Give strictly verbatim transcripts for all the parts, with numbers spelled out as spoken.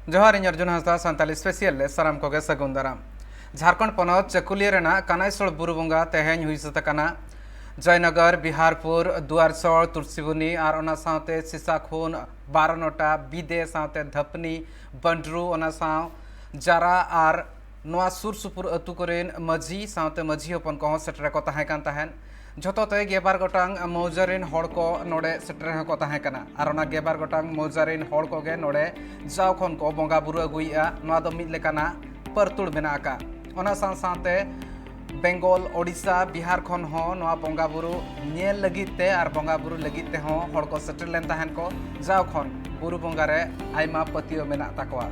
ᱡᱚᱦᱟᱨ, ᱤᱧ ᱚᱨᱡᱩᱱ ᱦᱟᱸᱥᱫᱟ, ᱥᱟᱱᱛᱟᱞᱤ ᱥᱯᱮᱥᱤᱭᱟᱞ ᱨᱮ ᱥᱟᱱᱟᱢ ᱠᱚᱜᱮ ᱥᱟᱹᱜᱩᱱ ᱫᱟᱨᱟᱢ᱾ ᱡᱷᱟᱲᱠᱷᱚᱸᱰ ᱯᱚᱱᱚᱛ ᱪᱟᱹᱠᱩᱞᱤᱭᱟᱹ ᱨᱮᱱᱟᱜ ᱠᱟᱱᱟᱭᱥᱳᱲ ᱵᱩᱨᱩ ᱵᱚᱸᱜᱟ ᱛᱮᱦᱮᱧ ᱦᱩᱭ ᱥᱟᱹᱛ ᱟᱠᱟᱱᱟ᱾ ᱡᱚᱭᱱᱚᱜᱚᱨ, ᱵᱤᱦᱟᱨᱯᱩᱨ, ᱫᱩᱣᱟᱨᱥᱳᱲ, ᱛᱩᱞᱥᱤᱵᱚᱱᱤ ᱟᱨ ᱚᱱᱟ ᱥᱟᱶᱛᱮ ᱥᱤᱥᱟᱠᱷᱩᱱ, ᱵᱟᱨᱚᱱᱚᱴᱟ, ᱵᱤᱫᱮ ᱥᱟᱶᱛᱮ ᱫᱷᱟᱯᱱᱤ, ᱵᱟᱹᱱᱰᱨᱩ, ᱚᱱᱟ ᱥᱟᱶ ᱡᱟᱨᱟ ᱟᱨ ᱱᱚᱣᱟ ᱥᱩᱨ ᱥᱩᱯᱩᱨ ᱟᱹᱛᱩ ᱠᱚᱨᱮᱱ ᱢᱟᱹᱡᱷᱤ ᱥᱟᱶᱛᱮ ᱢᱟᱹᱡᱷᱤ ᱦᱚᱯᱚᱱ ᱠᱚᱦᱚᱸ ᱥᱮᱴᱮᱨ ᱠᱚ ᱛᱟᱦᱮᱸ ᱠᱟᱱ ᱛᱟᱦᱮᱸᱫ᱾ ᱡᱷᱚᱛᱚ ᱛᱮ ᱜᱮᱞᱵᱟᱨ ᱜᱚᱴᱟᱝ ᱢᱚᱣᱡᱟ ᱨᱮᱱ ᱦᱚᱲ ᱠᱚ ᱱᱚᱰᱮ ᱥᱮᱴᱮᱨ ᱦᱚᱸᱠᱚ ᱛᱟᱦᱮᱸ ᱠᱟᱱᱟ᱾ ᱟᱨ ᱚᱱᱟ ᱜᱮᱞᱵᱟᱨ ᱜᱚᱴᱟᱝ ᱢᱚᱣᱡᱟ ᱨᱮᱱ ᱦᱚᱲ ᱠᱚᱜᱮ ᱱᱚᱰᱮ ᱡᱟᱣ ᱠᱷᱚᱱ ᱠᱚ ᱵᱚᱸᱜᱟ ᱵᱩᱨᱩ ᱟᱹᱜᱩᱭᱮᱫᱼᱟ᱾ ᱱᱚᱣᱟ ᱫᱚ ᱢᱤᱫ ᱞᱮᱠᱟᱱᱟᱜ ᱯᱟᱹᱨᱛᱩᱲ ᱢᱮᱱᱟᱜ ᱟᱠᱟᱫ᱾ ᱚᱱᱟ ᱥᱟᱶ ᱥᱟᱶᱛᱮ ᱵᱮᱝᱜᱚᱞ, ᱳᱰᱤᱥᱟ, ᱵᱤᱦᱟᱨ ᱠᱷᱚᱱ ᱦᱚᱸ ᱱᱚᱣᱟ ᱵᱚᱸᱜᱟ ᱵᱩᱨᱩ ᱧᱮᱞ ᱞᱟᱹᱜᱤᱫ ᱛᱮ ᱟᱨ ᱵᱚᱸᱜᱟ ᱵᱩᱨᱩ ᱞᱟᱹᱜᱤᱫ ᱛᱮᱦᱚᱸ ᱦᱚᱲ ᱠᱚ ᱥᱮᱴᱮᱨ ᱞᱮᱱ ᱛᱟᱦᱮᱱ ᱠᱚ᱾ ᱡᱟᱣ ᱠᱷᱚᱱ ᱵᱩᱨᱩ ᱵᱚᱸᱜᱟ ᱨᱮ ᱟᱭᱢᱟ ᱯᱟᱹᱛᱭᱟᱹᱣ ᱢᱮᱱᱟᱜ ᱛᱟᱠᱚᱣᱟ᱾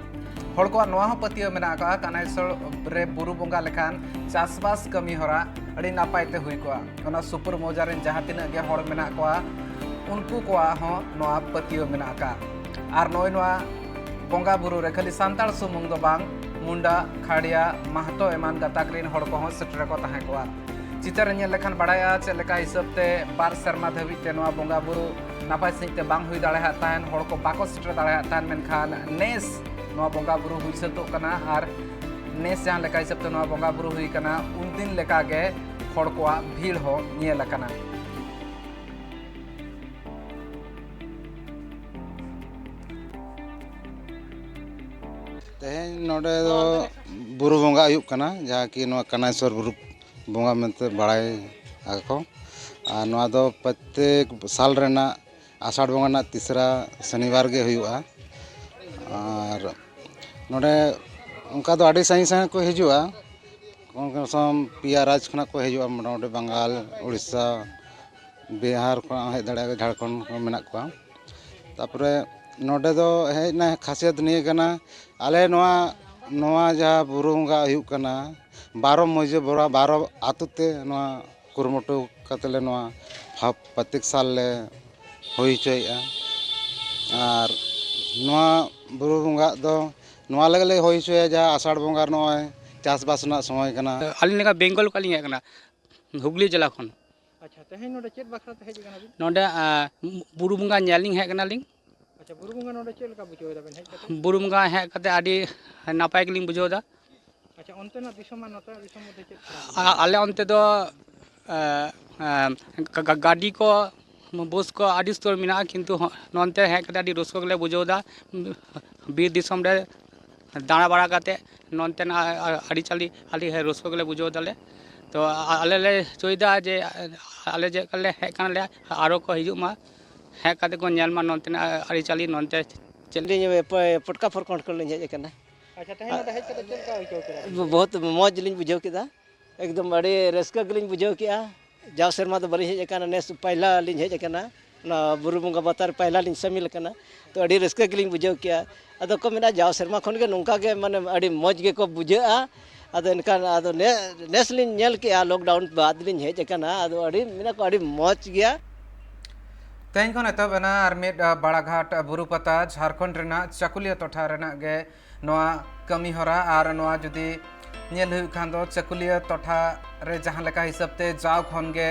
ᱦᱚᱲ ᱠᱚᱣᱟᱜ ᱱᱚᱣᱟ ᱦᱚᱸ ᱯᱟᱹᱛᱭᱟᱹᱣ ᱢᱮᱱᱟᱜ ᱟᱠᱟᱫᱼᱟ, ᱠᱟᱱᱟᱭᱥᱳᱲ ᱨᱮ ᱵᱩᱨᱩ ᱵᱚᱸᱜᱟ ᱞᱮᱠᱷᱟᱱ ᱪᱟᱥᱵᱟᱥ ᱠᱟᱹᱢᱤ ᱦᱚᱨᱟ ᱟᱹᱰᱤ ᱱᱟᱯᱟᱭ ᱛᱮ ᱦᱩᱭ ᱠᱚᱜᱼᱟ᱾ ᱚᱱᱟ ᱥᱩᱯᱩᱨ ᱢᱚᱣᱡᱟ ᱨᱮᱱ ᱡᱟᱦᱟᱸ ᱛᱤᱱᱟᱹᱜ ᱜᱮ ᱦᱚᱲ ᱢᱮᱱᱟᱜ ᱠᱚᱣᱟ, ᱩᱱᱠᱩ ᱠᱚᱣᱟᱜ ᱦᱚᱸ ᱱᱚᱣᱟ ᱯᱟᱹᱛᱭᱟᱹᱣ ᱢᱮᱱᱟᱜ ᱟᱠᱟᱫᱼᱟ᱾ ᱟᱨ ᱱᱚᱜᱼᱚᱭ ᱱᱚᱣᱟ ᱵᱚᱸᱜᱟ ᱵᱩᱨᱩ ᱨᱮ ᱠᱷᱟᱹᱞᱤ ᱥᱟᱱᱛᱟᱲ ᱥᱩᱢᱩᱝ ᱫᱚ ᱵᱟᱝ, ᱢᱩᱱᱰᱟ, ᱠᱷᱟᱲᱭᱟ, ᱢᱟᱦᱛᱚ ᱮᱢᱟᱱ ᱜᱟᱛᱟᱠ ᱨᱮᱱ ᱦᱚᱲ ᱠᱚᱦᱚᱸ ᱥᱮᱴᱮᱨ ᱠᱚ ᱛᱟᱦᱮᱸ ᱠᱚᱜᱼᱟ᱾ ᱪᱤᱛᱟᱹᱨ ᱧᱮᱞ ᱞᱮᱠᱷᱟᱱ ᱵᱟᱲᱟᱭᱚᱜᱼᱟ ᱪᱮᱫ ᱞᱮᱠᱟ ᱦᱤᱥᱟᱹᱵ ᱛᱮ ᱵᱟᱨ ᱥᱮᱨᱢᱟ ᱫᱷᱟᱹᱵᱤᱡ ᱛᱮ ᱱᱚᱣᱟ ᱵᱚᱸᱜᱟ ᱵᱩᱨᱩ ᱱᱟᱯᱟᱭ ᱥᱟᱺᱦᱤᱡ ᱛᱮ ᱵᱟᱝ ᱦᱩᱭ ᱫᱟᱲᱮᱭᱟᱜ ᱛᱟᱦᱮᱱ, ᱦᱚᱲ ᱠᱚ ᱵᱟᱠᱚ ᱥᱮᱴᱮᱨ ᱫᱟᱲᱮᱭᱟᱜ ᱛᱟᱦᱮᱱ, ᱢᱮᱱᱠᱷᱟᱱ ᱱᱮᱥ ᱱᱚᱣᱟ ᱵᱚᱸᱜᱟ ᱵᱩᱨᱩ ᱦᱩᱭ ᱥᱟᱹᱛᱚᱜ ᱠᱟᱱᱟ᱾ ᱟᱨ ᱱᱮᱥ ᱡᱟᱦᱟᱸ ᱞᱮᱠᱟ ᱦᱤᱥᱟᱹᱵ ᱛᱮ ᱱᱚᱣᱟ ᱵᱚᱸᱜᱟ ᱵᱩᱨᱩ ᱦᱩᱭ ᱠᱟᱱᱟ, ᱩᱱᱫᱤᱱ ᱞᱮᱠᱟ ᱜᱮ ᱦᱚᱲ ᱠᱚᱣᱟᱜ ᱵᱷᱤᱲ ᱦᱚᱸ ᱧᱮᱞ ᱟᱠᱟᱱᱟ᱾ ᱛᱮᱦᱮᱧ ᱱᱚᱰᱮ ᱫᱚ ᱵᱩᱨᱩ ᱵᱚᱸᱜᱟ ᱦᱩᱭᱩᱜ ᱠᱟᱱᱟ, ᱡᱟᱦᱟᱸ ᱠᱤ ᱱᱚᱣᱟ ᱠᱟᱱᱟᱭᱥᱚᱨ ᱵᱩᱨᱩ ᱵᱚᱸᱜᱟ ᱢᱮᱱᱛᱮ ᱵᱟᱲᱟᱭ ᱟᱠᱚ᱾ ᱟᱨ ᱱᱚᱣᱟ ᱫᱚ ᱯᱨᱚᱛᱮᱠ ᱥᱟᱞ ᱨᱮᱱᱟᱜ ᱟᱥᱟᱲ ᱵᱚᱸᱜᱟ ᱨᱮᱱᱟᱜ ᱛᱤᱥᱨᱟ ᱥᱚᱱᱤᱵᱟᱨ ᱜᱮ ᱦᱩᱭᱩᱜᱼᱟ᱾ ᱟᱨ ᱱᱚᱰᱮ ᱚᱱᱠᱟ ᱫᱚ ᱟᱹᱰᱤ ᱥᱟᱺᱜᱤᱧ ᱥᱟᱺᱜᱤᱧ ᱠᱚ ᱦᱤᱡᱩᱜᱼᱟ᱾ ᱠᱚᱢ ᱥᱮ ᱠᱚᱢ ᱯᱮᱭᱟ ᱨᱟᱡᱽ ᱠᱷᱚᱱᱟᱜ ᱠᱚ ᱦᱤᱡᱩᱜᱼᱟ, ᱢᱚᱴᱟᱢᱩᱴᱤ ᱵᱟᱝᱜᱟᱞ, ᱩᱲᱤᱥᱥᱟ, ᱵᱤᱦᱟᱨ ᱠᱷᱚᱱᱟᱜ ᱦᱚᱸ ᱦᱮᱡ ᱫᱟᱲᱮᱭᱟᱜᱼᱟ, ᱡᱷᱟᱲᱠᱷᱚᱸᱰ ᱠᱷᱚᱱ ᱢᱮᱱᱟᱜ ᱠᱚᱣᱟ᱾ ᱛᱟᱨᱯᱚᱨᱮ ᱱᱚᱰᱮ ᱫᱚ ᱦᱮᱡ ᱨᱮᱱᱟᱜ ᱠᱷᱟᱥᱤᱭᱟᱛ ᱱᱤᱭᱟᱹ ᱠᱟᱱᱟ, ᱟᱞᱮ ᱱᱚᱣᱟ, ᱱᱚᱣᱟ ᱡᱟᱦᱟᱸ ᱵᱩᱨᱩ ᱵᱚᱸᱜᱟ ᱦᱩᱭᱩᱜ ᱠᱟᱱᱟ, ᱵᱟᱨᱚ ᱢᱟᱹᱡᱷᱤ ᱵᱚᱲᱟ, ᱵᱟᱨᱚ ᱟᱛᱳ ᱛᱮ ᱱᱚᱣᱟ ᱠᱩᱨᱩᱢᱩᱴᱩ ᱠᱟᱛᱮ ᱞᱮ ᱱᱚᱣᱟ ᱯᱷᱟ-, ᱯᱨᱚᱛᱮᱠ ᱥᱟᱞ ᱞᱮ ᱦᱩᱭ ᱦᱚᱪᱚᱭᱮᱫᱼᱟ᱾ ᱟᱨ ᱱᱚᱣᱟ ᱵᱩᱨᱩ ᱵᱚᱸᱜᱟ ᱫᱚ ᱱᱚᱣᱟ ᱞᱟᱹᱜᱤᱫ ᱞᱮ ᱦᱩᱭ ᱦᱚᱪᱚᱭᱟ, ᱡᱟᱦᱟᱸ ᱟᱥᱟᱲ ᱵᱚᱸᱜᱟ ᱨᱮ ᱱᱚᱜᱼᱚᱭ ᱪᱟᱥᱵᱟᱥ ᱨᱮᱱᱟᱜ ᱥᱚᱢᱚᱭ ᱠᱟᱱᱟ᱾ ᱟᱹᱞᱤᱧ ᱞᱮᱠᱟ ᱵᱮᱝᱜᱚᱞ ᱠᱷᱚᱱ ᱞᱤᱧ ᱦᱮᱡ ᱟᱠᱟᱱᱟ, ᱦᱩᱜᱽᱞᱤ ᱡᱮᱞᱟ ᱠᱷᱚᱱ᱾ ᱟᱪᱪᱷᱟ, ᱛᱮᱦᱮᱧ ᱱᱚᱰᱮ ᱪᱮᱫ ᱵᱟᱠᱷᱨᱟ ᱛᱮ ᱦᱮᱡ ᱟᱠᱟᱱᱟ ᱵᱤᱱ? ᱱᱚᱰᱮ, ᱟᱸ, ᱵᱩᱨᱩ ᱵᱚᱸᱜᱟ ᱧᱮᱞ ᱞᱤᱧ ᱦᱮᱡ ᱟᱠᱟᱱᱟᱞᱤᱧ᱾ ᱟᱪᱪᱷᱟ, ᱵᱩᱨᱩ ᱵᱚᱸᱜᱟ ᱱᱚᱰᱮ ᱪᱮᱫ ᱞᱮᱠᱟ ᱵᱩᱡᱷᱟᱹᱣ ᱮᱫᱟ ᱵᱮᱱ ᱦᱮᱡ ᱠᱟᱛᱮ? ᱵᱩᱨᱩ ᱵᱚᱸᱜᱟ ᱦᱮᱡ ᱠᱟᱛᱮ ᱟᱹᱰᱤ ᱱᱟᱯᱟᱭ ᱜᱮᱞᱤᱧ ᱵᱩᱡᱷᱟᱹᱣ ᱮᱫᱟ᱾ ᱟᱪᱪᱷᱟ, ᱚᱱᱛᱮᱱᱟᱜ ᱫᱤᱥᱚᱢ ᱟᱨ ᱱᱚᱛᱮᱱᱟᱜ ᱫᱤᱥᱚᱢ ᱢᱚᱫᱽᱫᱷᱮ ᱪᱮᱫ ᱯᱷᱟᱨᱟᱠ? ᱟ-, ᱟᱞᱮ ᱚᱱᱛᱮ ᱫᱚ, ᱮ, ᱮ, ᱜᱟ-, ᱜᱟ-, ᱜᱟᱹᱰᱤ ᱠᱚ, ᱵᱟᱥ ᱠᱚ ᱟᱹᱰᱤ ᱩᱥᱛᱟᱹᱨ ᱢᱮᱱᱟᱜᱼᱟ, ᱠᱤᱱᱛᱩ ᱦᱚ-, ᱱᱚᱱᱛᱮ ᱦᱮᱡ ᱠᱟᱛᱮ ᱟᱹᱰᱤ ᱨᱟᱹᱥᱠᱟᱹ ᱜᱮᱞᱮ ᱵᱩᱡᱷᱟᱹᱣ ᱮᱫᱟ᱾ ᱵᱤᱨ ᱫᱤᱥᱚᱢ ᱨᱮ ᱫᱟᱬᱟ ᱵᱟᱲᱟ ᱠᱟᱛᱮ ᱱᱚᱱᱛᱮᱱᱟᱜ ᱟ-, ᱟ-, ᱟᱹᱨᱤᱪᱟᱹᱞᱤ ᱟᱹᱰᱤ ᱨᱟᱹᱥᱠᱟᱹ ᱜᱮᱞᱮ ᱵᱩᱡᱷᱟᱹᱣ ᱮᱫᱟᱞᱮ᱾ ᱛᱚ, ᱟ-, ᱟᱞᱮ ᱞᱮ ᱪᱟᱹᱭ ᱮᱫᱟ ᱡᱮ, ᱟ-, ᱟᱞᱮ ᱪᱮᱫ ᱞᱮᱠᱟ ᱞᱮ ᱦᱮᱡ ᱠᱟᱱᱟᱞᱮ, ᱟᱨᱚ ᱠᱚ ᱦᱤᱡᱩᱜ ᱢᱟ, ᱦᱮᱡ ᱠᱟᱛᱮ ᱠᱚ ᱧᱮᱞ ᱢᱟ ᱱᱚᱱᱛᱮᱱᱟᱜ ᱟ-, ᱟᱹᱨᱤᱪᱟᱹᱞᱤ, ᱱᱚᱱᱛᱮ ᱪᱮᱫ ᱞᱤᱧ ᱯᱚᱴᱠᱟ ᱯᱚᱨᱠᱷᱚᱸᱰ ᱠᱷᱚᱱ ᱞᱤᱧ ᱦᱮᱡ ᱟᱠᱟᱱᱟ᱾ ᱟᱪᱪᱷᱟ, ᱛᱮᱦᱮᱧ ᱱᱚᱰᱮ ᱦᱮᱡ ᱠᱟᱛᱮ ᱪᱮᱫ ᱞᱮᱠᱟ ᱟᱹᱭᱠᱟᱹᱣ ᱠᱮᱫᱟ? ᱵᱚᱦᱩᱛ ᱢᱚᱡᱽ ᱞᱤᱧ ᱵᱩᱡᱷᱟᱹᱣ ᱠᱮᱫᱟ, ᱮᱠᱫᱚᱢ ᱟᱹᱰᱤ ᱨᱟᱹᱥᱠᱟᱹ ᱜᱮᱞᱤᱧ ᱵᱩᱡᱷᱟᱹᱣ ᱠᱮᱫᱟ᱾ ᱡᱟᱣ ᱥᱮᱨᱢᱟ ᱫᱚ ᱵᱟᱹᱞᱤᱧ ᱦᱮᱡ ᱟᱠᱟᱱᱟ, ᱱᱮᱥ ᱯᱟᱭᱞᱟ ᱞᱤᱧ ᱦᱮᱡ ᱟᱠᱟᱱᱟ, ᱚᱱᱟ ᱵᱩᱨᱩ ᱵᱚᱸᱜᱟ ᱯᱟᱛᱟ ᱨᱮ ᱯᱟᱭᱞᱟ ᱞᱤᱧ ᱥᱟᱹᱢᱤᱞ ᱟᱠᱟᱱᱟ᱾ ᱛᱚ, ᱟᱹᱰᱤ ᱨᱟᱹᱥᱠᱟᱹ ᱜᱮᱞᱤᱧ ᱵᱩᱡᱷᱟᱹᱣ ᱠᱮᱫᱟ᱾ ᱟᱫᱚ ᱠᱚ ᱢᱮᱱᱟ, ᱡᱟᱣ ᱥᱮᱨᱢᱟ ᱠᱷᱚᱱ ᱜᱮ ᱱᱚᱝᱠᱟ ᱜᱮ, ᱢᱟᱱᱮ, ᱟᱹᱰᱤ ᱢᱚᱡᱽ ᱜᱮᱠᱚ ᱵᱩᱡᱷᱟᱹᱜᱼᱟ᱾ ᱟᱫᱚ ᱮᱱᱠᱷᱟᱱ ᱟᱫᱚ ᱱᱮ-, ᱱᱮᱥ ᱞᱤᱧ ᱧᱮᱞ ᱠᱮᱫᱼᱟ, ᱞᱚᱠᱰᱟᱣᱩᱱ ᱵᱟᱫᱽ ᱞᱤᱧ ᱦᱮᱡ ᱟᱠᱟᱱᱟ᱾ ᱟᱫᱚ ᱟᱹᱰᱤ, ᱢᱮᱱᱟ ᱠᱚ, ᱟᱹᱰᱤ ᱢᱚᱡᱽ ᱜᱮᱭᱟ᱾ ᱛᱮᱦᱮᱧ ᱠᱷᱚᱱ ᱮᱛᱚᱦᱚᱵ ᱮᱱᱟ ᱟᱨ ᱢᱤᱫ, ᱟ, ᱵᱟᱲᱟᱜᱷᱟᱴ ᱵᱩᱨᱩ ᱯᱟᱛᱟ, ᱡᱷᱟᱲᱠᱷᱚᱸᱰ ᱨᱮᱱᱟᱜ ᱪᱟᱠᱩᱞᱤᱭᱟᱹ ᱴᱚᱴᱷᱟ ᱨᱮᱱᱟᱜ ᱜᱮ ᱱᱚᱣᱟ ᱠᱟᱹᱢᱤ ᱦᱚᱨᱟ᱾ ᱟᱨ ᱱᱚᱣᱟ ᱡᱩᱫᱤ ᱧᱮᱞ ᱦᱩᱭᱩᱜ ᱠᱷᱟᱱ ᱫᱚ, ᱪᱟᱹᱠᱩᱞᱤᱭᱟᱹ ᱴᱚᱴᱷᱟ ᱨᱮ ᱡᱟᱦᱟᱸ ᱞᱮᱠᱟ ᱦᱤᱥᱟᱹᱵ ᱛᱮ ᱡᱟᱣ ᱠᱷᱚᱱ ᱜᱮ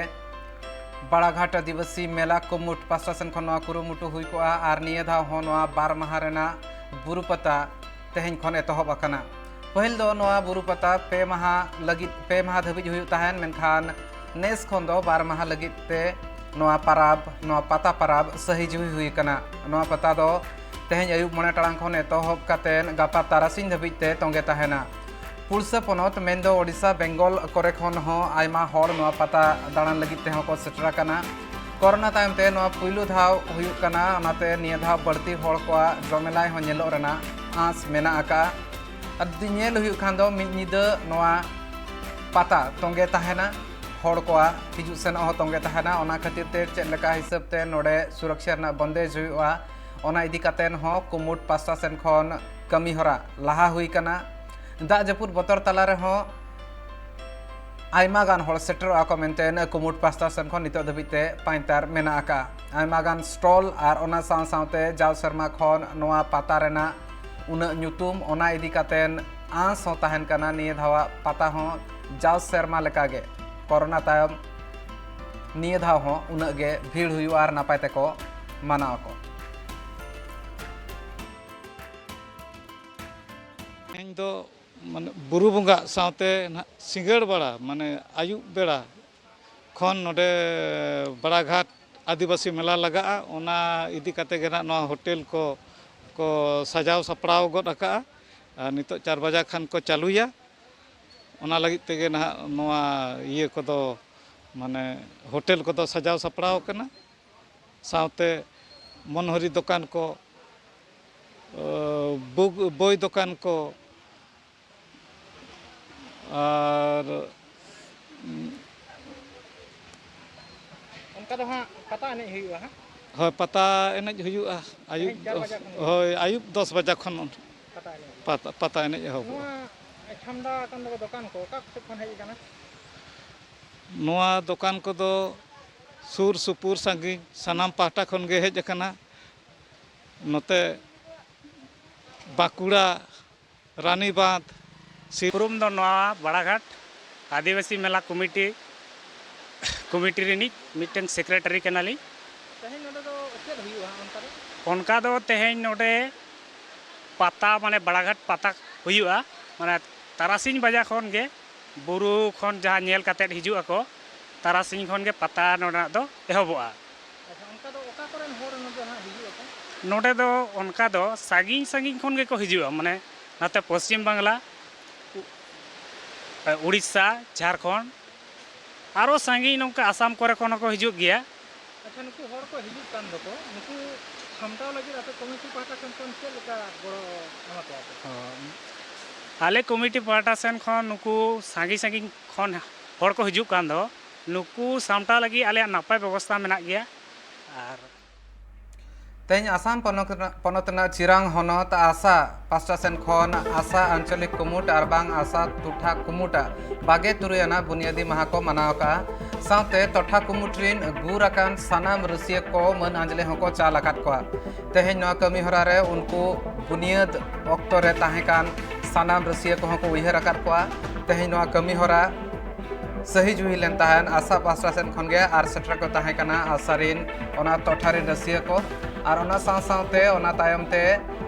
ᱵᱟᱲᱟᱜᱷᱟᱴ ᱟᱹᱫᱤᱵᱟᱹᱥᱤ ᱢᱮᱞᱟ ᱠᱩᱢᱩᱴ ᱯᱟᱥᱴᱟ ᱥᱮᱱ ᱠᱷᱚᱱ ᱱᱚᱣᱟ ᱠᱩᱨᱩᱢᱩᱴᱩ ᱦᱩᱭ ᱠᱚᱜᱼᱟ, ᱟᱨ ᱱᱤᱭᱟᱹ ᱫᱷᱟᱣ ᱦᱚᱸ ᱱᱚᱣᱟ ᱵᱟᱨ ᱢᱟᱦᱟ ᱨᱮᱱᱟᱜ ᱵᱩᱨᱩ ᱯᱟᱛᱟ ᱛᱮᱦᱮᱧ ᱠᱷᱚᱱ ᱮᱛᱚᱦᱚᱵ ᱟᱠᱟᱱᱟ᱾ ᱯᱟᱹᱦᱤᱞ ᱫᱚ ᱱᱚᱣᱟ ᱵᱩᱨᱩ ᱯᱟᱛᱟ ᱯᱮ ᱢᱟᱦᱟ ᱞᱟᱹᱜᱤᱫ, ᱯᱮ ᱢᱟᱦᱟ ᱫᱷᱟᱹᱵᱤᱡ ᱦᱩᱭᱩᱜ ᱛᱟᱦᱮᱸᱱ, ᱢᱮᱱᱠᱷᱟᱱ ᱱᱮᱥ ᱠᱷᱚᱱ ᱫᱚ ᱵᱟᱨ ᱢᱟᱦᱟ ᱞᱟᱹᱜᱤᱫ ᱛᱮ ᱱᱚᱣᱟ ᱯᱟᱨᱟᱵᱽ, ᱱᱚᱣᱟ ᱯᱟᱛᱟ ᱯᱟᱨᱟᱵᱽ ᱥᱟᱹᱦᱤ ᱡᱩᱦᱤ ᱦᱩᱭ ᱟᱠᱟᱱᱟ᱾ ᱱᱚᱣᱟ ᱯᱟᱛᱟ ᱫᱚ ᱛᱮᱦᱮᱧ ᱟᱹᱭᱩᱵ ᱢᱚᱬᱮ ᱴᱟᱲᱟᱝ ᱠᱷᱚᱱ ᱮᱛᱚᱦᱚᱵ ᱠᱟᱛᱮ ᱜᱟᱯᱟ ᱛᱟᱨᱟᱥᱤᱧ ᱫᱷᱟᱹᱵᱤᱡ ᱛᱮ ᱛᱚᱸᱜᱮ ᱛᱟᱦᱮᱱᱟ᱾ ᱯᱩᱲᱥᱟᱹ ᱯᱚᱱᱚᱛ ᱢᱮᱱᱫᱚ ᱳᱰᱤᱥᱟ, ᱵᱮᱝᱜᱚᱞ ᱠᱚᱨᱮ ᱠᱷᱚᱱ ᱦᱚᱸ ᱟᱭᱢᱟ ᱦᱚᱲ ᱱᱚᱣᱟ ᱯᱟᱛᱟ ᱫᱟᱬᱟᱱ ᱞᱟᱹᱜᱤᱫ ᱛᱮᱦᱚᱸ ᱠᱚ ᱥᱮᱴᱮᱨ ᱟᱠᱟᱱᱟ᱾ ᱠᱚᱨᱳᱱᱟ ᱛᱟᱭᱚᱢ ᱛᱮ ᱱᱚᱣᱟ ᱯᱩᱭᱞᱩ ᱫᱷᱟᱣ ᱦᱩᱭᱩᱜ ᱠᱟᱱᱟ, ᱚᱱᱟᱛᱮ ᱱᱤᱭᱟᱹ ᱫᱷᱟᱣ ᱵᱟᱹᱲᱛᱤ ᱦᱚᱲ ᱠᱚᱣᱟᱜ ᱡᱚᱢᱮᱞᱟᱭ ᱦᱚᱸ ᱧᱮᱞᱚᱜ ᱨᱮᱱᱟᱜ ᱟᱸᱥ ᱢᱮᱱᱟᱜ ᱟᱠᱟᱫᱼᱟ᱾ ᱟᱨ ᱡᱩᱫᱤ ᱧᱮᱞ ᱦᱩᱭᱩᱜ ᱠᱷᱟᱱ ᱫᱚ, ᱢᱤᱫ ᱧᱤᱫᱟᱹ ᱱᱚᱣᱟ ᱯᱟᱛᱟ ᱛᱚᱸᱜᱮ ᱛᱟᱦᱮᱱᱟ, ᱦᱚᱲ ᱠᱚᱣᱟᱜ ᱦᱤᱡᱩᱜ ᱥᱮᱱᱚᱜ ᱦᱚᱸ ᱛᱚᱸᱜᱮ ᱛᱟᱦᱮᱱᱟ᱾ ᱚᱱᱟ ᱠᱷᱟᱹᱛᱤᱨ ᱛᱮ ᱪᱮᱫ ᱞᱮᱠᱟ ᱦᱤᱥᱟᱹᱵ ᱛᱮ ᱱᱚᱰᱮ ᱥᱩᱨᱚᱠᱷᱟ ᱨᱮᱱᱟᱜ ᱵᱚᱱᱫᱮᱡᱽ ᱦᱩᱭᱩᱜᱼᱟ, ᱚᱱᱟ ᱤᱫᱤ ᱠᱟᱛᱮ ᱦᱚᱸ ᱠᱩᱢᱩᱴ ᱯᱟᱥᱴᱟ ᱥᱮᱱ ᱠᱷᱚᱱ ᱠᱟᱹᱢᱤ ᱦᱚᱨᱟ ᱞᱟᱦᱟ ᱦᱩᱭ ᱠᱟᱱᱟ᱾ ᱫᱟᱜ ᱡᱟᱹᱯᱩᱫ ᱵᱚᱛᱚᱨ ᱛᱟᱞᱟ ᱨᱮᱦᱚᱸ ᱟᱭᱢᱟ ᱜᱟᱱ ᱦᱚᱲ ᱥᱮᱴᱮᱨᱚᱜᱼᱟ ᱠᱚ ᱢᱮᱱᱛᱮ ᱠᱩᱢᱩᱴ ᱯᱟᱥᱴᱟ ᱥᱮᱱ ᱠᱷᱚᱱ ᱱᱤᱛᱚᱜ ᱫᱷᱟᱹᱵᱤᱡ ᱛᱮ ᱯᱟᱸᱭᱛᱟᱨ ᱢᱮᱱᱟᱜ ᱟᱠᱟᱫᱼᱟ᱾ ᱟᱭᱢᱟ ᱜᱟᱱ ᱥᱴᱚᱞ ᱟᱨ ᱚᱱᱟ ᱥᱟᱶ ᱥᱟᱶᱛᱮ ᱡᱟᱣ ᱥᱮᱨᱢᱟ ᱠᱷᱚᱱ ᱱᱚᱣᱟ ᱯᱟᱛᱟ ᱨᱮᱱᱟᱜ ᱩᱱᱟᱹᱜ ᱧᱩᱛᱩᱢ, ᱚᱱᱟ ᱤᱫᱤ ᱠᱟᱛᱮ ᱟᱸᱥ ᱦᱚᱸ ᱛᱟᱦᱮᱱ ᱠᱟᱱᱟ, ᱱᱤᱭᱟᱹ ᱫᱷᱟᱣᱟᱜ ᱯᱟᱛᱟ ᱦᱚᱸ ᱡᱟᱣ ᱥᱮᱨᱢᱟ ᱞᱮᱠᱟᱜᱮ ᱠᱚᱨᱳᱱᱟ ᱛᱟᱭᱚᱢ ᱱᱤᱭᱟᱹ ᱫᱷᱟᱣ ᱦᱚᱸ ᱩᱱᱟᱹᱜ ᱜᱮ ᱵᱷᱤᱲ ᱦᱩᱭᱩᱜᱼᱟ ᱟᱨ ᱱᱟᱯᱟᱭ ᱛᱮᱠᱚ ᱢᱟᱱᱟᱣ ᱟᱠᱚ᱾ ᱫᱚ ᱢᱟᱱᱮ ᱵᱩᱨᱩ ᱵᱚᱸᱜᱟ ᱥᱟᱶᱛᱮ ᱱᱟᱦᱟᱜ ᱥᱤᱸᱜᱟᱹᱲ ᱵᱮᱲᱟ, ᱢᱟᱱᱮ ᱟᱹᱭᱩᱵ ᱵᱮᱲᱟ ᱠᱷᱚᱱ ᱱᱚᱰᱮ ᱵᱟᱲᱟᱜᱷᱟᱴ ᱟᱹᱫᱤᱵᱟᱹᱥᱤ ᱢᱮᱞᱟ ᱞᱟᱜᱟᱜᱼᱟ᱾ ᱚᱱᱟ ᱤᱫᱤ ᱠᱟᱛᱮ ᱜᱮ ᱱᱟᱦᱟᱜ ᱱᱚᱣᱟ ᱦᱳᱴᱮᱞ ᱠᱚ ᱠᱚ ᱥᱟᱡᱟᱣ ᱥᱟᱯᱲᱟᱣ ᱜᱚᱫ ᱟᱠᱟᱜᱼᱟ᱾ ᱟᱨ ᱱᱤᱛᱚᱜ ᱪᱟᱨ ᱵᱟᱡᱟ ᱠᱷᱟᱱ ᱠᱚ ᱪᱟᱹᱞᱩᱭᱟ᱾ ᱚᱱᱟ ᱞᱟᱹᱜᱤᱫ ᱛᱮᱜᱮ ᱱᱟᱦᱟᱜ ᱱᱚᱣᱟ ᱤᱭᱟᱹ ᱠᱚᱫᱚ, ᱢᱟᱱᱮ ᱦᱳᱴᱮᱞ ᱠᱚᱫᱚ ᱥᱟᱡᱟᱣ ᱥᱟᱯᱲᱟᱣ ᱠᱟᱱᱟ᱾ ᱥᱟᱶᱛᱮ ᱢᱚᱱᱦᱚᱨᱤ ᱫᱚᱠᱟᱱ ᱠᱚ, ᱵᱩᱠ, ᱵᱳᱭ ᱫᱚᱠᱟᱱ ᱠᱚ, ᱟᱨ ᱚᱱᱠᱟ ᱫᱚ ᱦᱟᱸᱜ ᱯᱟᱛᱟ ᱮᱱᱮᱡ ᱦᱩᱭᱩᱜᱼᱟ ᱦᱟᱸᱜ᱾ ᱦᱳᱭ, ᱯᱟᱛᱟ ᱮᱱᱮᱡ ᱦᱩᱭᱩᱜᱼᱟ᱾ ᱟᱹᱭᱩᱵ ᱛᱮᱦᱮᱧ ᱪᱟᱨ ᱵᱟᱡᱟ ᱠᱷᱚᱱ ᱜᱮ᱾ ᱦᱳᱭ, ᱟᱹᱭᱩᱵ ᱫᱚᱥ ᱵᱟᱡᱟ ᱠᱷᱚᱱ ᱯᱟᱛᱟ ᱮᱱᱮᱡ ᱦᱩᱭᱩᱜᱼᱟ᱾ ᱯᱟᱛᱟ, ᱯᱟᱛᱟ ᱮᱱᱮᱡ ᱮᱦᱚᱵᱚᱜᱼᱟ᱾ ᱱᱚᱣᱟ ᱪᱷᱟᱢᱰᱟ ᱟᱠᱟᱱ ᱫᱚ ᱫᱚᱠᱟᱱ ᱠᱚ ᱚᱠᱟ ᱥᱮᱫ ᱠᱷᱚᱱ ᱦᱮᱡ ᱟᱠᱟᱱᱟ? ᱱᱚᱣᱟ ᱫᱚᱠᱟᱱ ᱠᱚᱫᱚ ᱥᱩᱨ ᱥᱩᱯᱩᱨ ᱥᱟᱺᱜᱤᱧ ᱥᱟᱱᱟᱢ ᱯᱟᱦᱴᱟ ᱠᱷᱚᱱ ᱜᱮ ᱦᱮᱡ ᱟᱠᱟᱱᱟ᱾ ᱱᱚᱛᱮ ᱵᱟᱸᱠᱩᱲᱟ, ᱨᱟᱱᱤᱵᱟᱸᱫᱷ, ᱥᱤ- ᱩᱯᱨᱩᱢ ᱫᱚ ᱱᱚᱣᱟ ᱵᱟᱲᱟᱜᱷᱟᱴ ᱟᱹᱫᱤᱵᱟᱹᱥᱤ ᱢᱮᱞᱟ ᱠᱚᱢᱤᱴᱤ ᱠᱚᱢᱤᱴᱤ ᱨᱤᱱᱤᱡ ᱢᱤᱫᱴᱮᱱ ᱥᱮᱠᱨᱮᱴᱟᱨᱤ ᱠᱟᱱᱟᱞᱤᱧ᱾ ᱛᱮᱦᱮᱧ ᱱᱚᱰᱮ ᱫᱚ ᱪᱮᱫ ᱦᱩᱭᱩᱜᱼᱟ ᱚᱱᱠᱟ ᱫᱚ? ᱚᱱᱠᱟ ᱫᱚ ᱛᱮᱦᱮᱧ ᱱᱚᱰᱮ ᱯᱟᱛᱟ, ᱢᱟᱱᱮ ᱵᱟᱲᱟᱜᱷᱟᱴ ᱯᱟᱛᱟ ᱦᱩᱭᱩᱜᱼᱟ᱾ ᱢᱟᱱᱮ ᱛᱟᱨᱟᱥᱤᱧ ᱵᱟᱡᱟ ᱠᱷᱚᱱ ᱜᱮ ᱵᱩᱨᱩ ᱠᱷᱚᱱ ᱡᱟᱦᱟᱸ ᱧᱮᱞ ᱠᱟᱛᱮᱫ ᱦᱤᱡᱩᱜ ᱟᱠᱚ, ᱛᱟᱨᱟᱥᱤᱧ ᱠᱷᱚᱱ ᱜᱮ ᱯᱟᱛᱟ ᱱᱚᱰᱮᱱᱟᱜ ᱫᱚ ᱮᱦᱚᱵᱚᱜᱼᱟ᱾ ᱟᱪᱪᱷᱟ, ᱚᱱᱠᱟ ᱫᱚ ᱚᱠᱟ ᱠᱚᱨᱮᱱ ᱦᱚᱲ ᱱᱚᱰᱮ ᱦᱟᱸᱜ ᱦᱤᱡᱩᱜ ᱟᱠᱚ? ᱱᱚᱰᱮ ᱫᱚ ᱚᱱᱠᱟ ᱫᱚ ᱥᱟᱺᱜᱤᱧ ᱥᱟᱺᱜᱤᱧ ᱠᱷᱚᱱ ᱜᱮᱠᱚ ᱦᱤᱡᱩᱜᱼᱟ, ᱢᱟᱱᱮ ᱱᱚᱛᱮ ᱯᱚᱥᱪᱤᱢ ᱵᱟᱝᱞᱟ, ᱩ-, ᱩᱲᱤᱥᱥᱟ, ᱡᱷᱟᱲᱠᱷᱚᱸᱰ, ᱟᱨᱚ ᱥᱟᱺᱜᱤᱧ ᱱᱚᱝᱠᱟ ᱟᱥᱟᱢ ᱠᱚᱨᱮ ᱠᱷᱚᱱ ᱦᱚᱸᱠᱚ ᱦᱤᱡᱩᱜ ᱜᱮᱭᱟ᱾ ᱟᱪᱪᱷᱟ, ᱱᱩᱠᱩ ᱦᱚᱲ ᱠᱚ ᱦᱤᱡᱩᱜ ᱠᱟᱱ ᱫᱚᱠᱚ, ᱱᱩᱠᱩ ᱥᱟᱢᱴᱟᱣ ᱞᱟᱹᱜᱤᱫ ᱟᱯᱮ ᱠᱚᱢᱤᱴᱤ ᱯᱟᱦᱴᱟ ᱥᱮᱱ ᱠᱷᱚᱱ ᱪᱮᱫ ᱞᱮᱠᱟ ᱜᱚᱲᱚ ᱮᱢᱟ ᱯᱮᱭᱟ ᱯᱮ? ᱦᱚᱸ᱾ ᱟᱞᱮ ᱠᱚᱢᱤᱴᱤ ᱯᱟᱦᱴᱟ ᱥᱮᱱ ᱠᱷᱚᱱ ᱱᱩᱠᱩ ᱥᱟᱺᱜᱤᱧ ᱥᱟᱺᱜᱤᱧ ᱠᱷᱚᱱ ᱦᱚᱲ ᱠᱚ ᱦᱤᱡᱩᱜ ᱠᱟᱱ ᱫᱚ, ᱱᱩᱠᱩ ᱥᱟᱢᱴᱟᱣ ᱞᱟᱹᱜᱤᱫ ᱟᱞᱮᱭᱟᱜ ᱱᱟᱯᱟᱭ ᱵᱮᱵᱚᱥᱛᱷᱟ ᱢᱮᱱᱟᱜ ᱜᱮᱭᱟ᱾ ᱟᱨ ᱛᱮᱦᱮᱧ ᱟᱥᱟᱢ ᱯᱚᱱᱚᱛ ᱨᱮᱱᱟᱜ, ᱯᱚᱱᱚᱛ ᱨᱮᱱᱟᱜ ᱪᱤᱨᱟᱝ ᱦᱚᱱᱚᱛ ᱟᱥᱟ ᱯᱟᱥᱴᱟ ᱥᱮᱱ ᱠᱷᱚᱱ ᱟᱥᱟ ᱟᱧᱪᱚᱞᱤᱠ ᱠᱩᱢᱩᱴ ᱟᱨ ᱵᱟᱝ ᱟᱥᱟ ᱴᱚᱴᱷᱟ ᱠᱩᱢᱩᱴ ᱟᱜ ᱵᱟᱜᱮ ᱛᱩᱨᱩᱭ ᱟᱱᱟᱜ ᱵᱩᱱᱤᱭᱟᱹᱫᱤ ᱢᱟᱦᱟ ᱠᱚ ᱢᱟᱱᱟᱣ ᱟᱠᱟᱫᱼᱟ᱾ ᱥᱟᱶᱛᱮ ᱴᱚᱴᱷᱟ ᱠᱩᱢᱩᱴ ᱨᱤᱱ ᱜᱩᱨ ᱟᱠᱟᱱ ᱥᱟᱱᱟᱢ ᱨᱟᱹᱥᱤᱭᱟᱹ ᱠᱚ ᱢᱟᱹᱱ ᱟᱸᱡᱽᱞᱮ ᱦᱚᱸᱠᱚ ᱪᱟᱞ ᱟᱠᱟᱫ ᱠᱚᱣᱟ᱾ ᱛᱮᱦᱮᱧ ᱱᱚᱣᱟ ᱠᱟᱹᱢᱤ ᱦᱚᱨᱟ ᱨᱮ ᱩᱱᱠᱩ ᱵᱩᱱᱤᱭᱟᱹᱫ ᱚᱠᱛᱚ ᱨᱮ ᱛᱟᱦᱮᱸ ᱠᱟᱱ ᱥᱟᱱᱟᱢ ᱨᱟᱹᱥᱤᱭᱟᱹ ᱠᱚᱦᱚᱸ ᱠᱚ ᱩᱭᱦᱟᱹᱨ ᱟᱠᱟᱫ ᱠᱚᱣᱟ᱾ ᱛᱮᱦᱮᱧ ᱱᱚᱣᱟ ᱠᱟᱹᱢᱤ ᱦᱚᱨᱟ ᱥᱟᱹᱦᱤ ᱡᱩᱦᱤ ᱞᱮᱱ ᱛᱟᱦᱮᱸᱫ ᱟᱥᱟ ᱯᱟᱥᱴᱟ ᱥᱮᱫ ᱠᱷᱚᱱ ᱜᱮ ᱟᱨ ᱥᱮᱴᱮᱨ ᱠᱚ ᱛᱟᱦᱮᱸ ᱠᱟᱱᱟ ᱟᱥᱟ ᱨᱤᱱ ᱚᱱᱟ ᱴᱚᱴᱷᱟ ᱨᱤᱱ ᱨᱟᱹᱥᱤᱭᱟᱹ ᱠᱚ᱾ ᱟᱨ ᱚᱱᱟ ᱥᱟᱶ ᱥᱟᱶᱛᱮ ᱚᱱᱟ ᱛᱟᱭᱚᱢ ᱛᱮ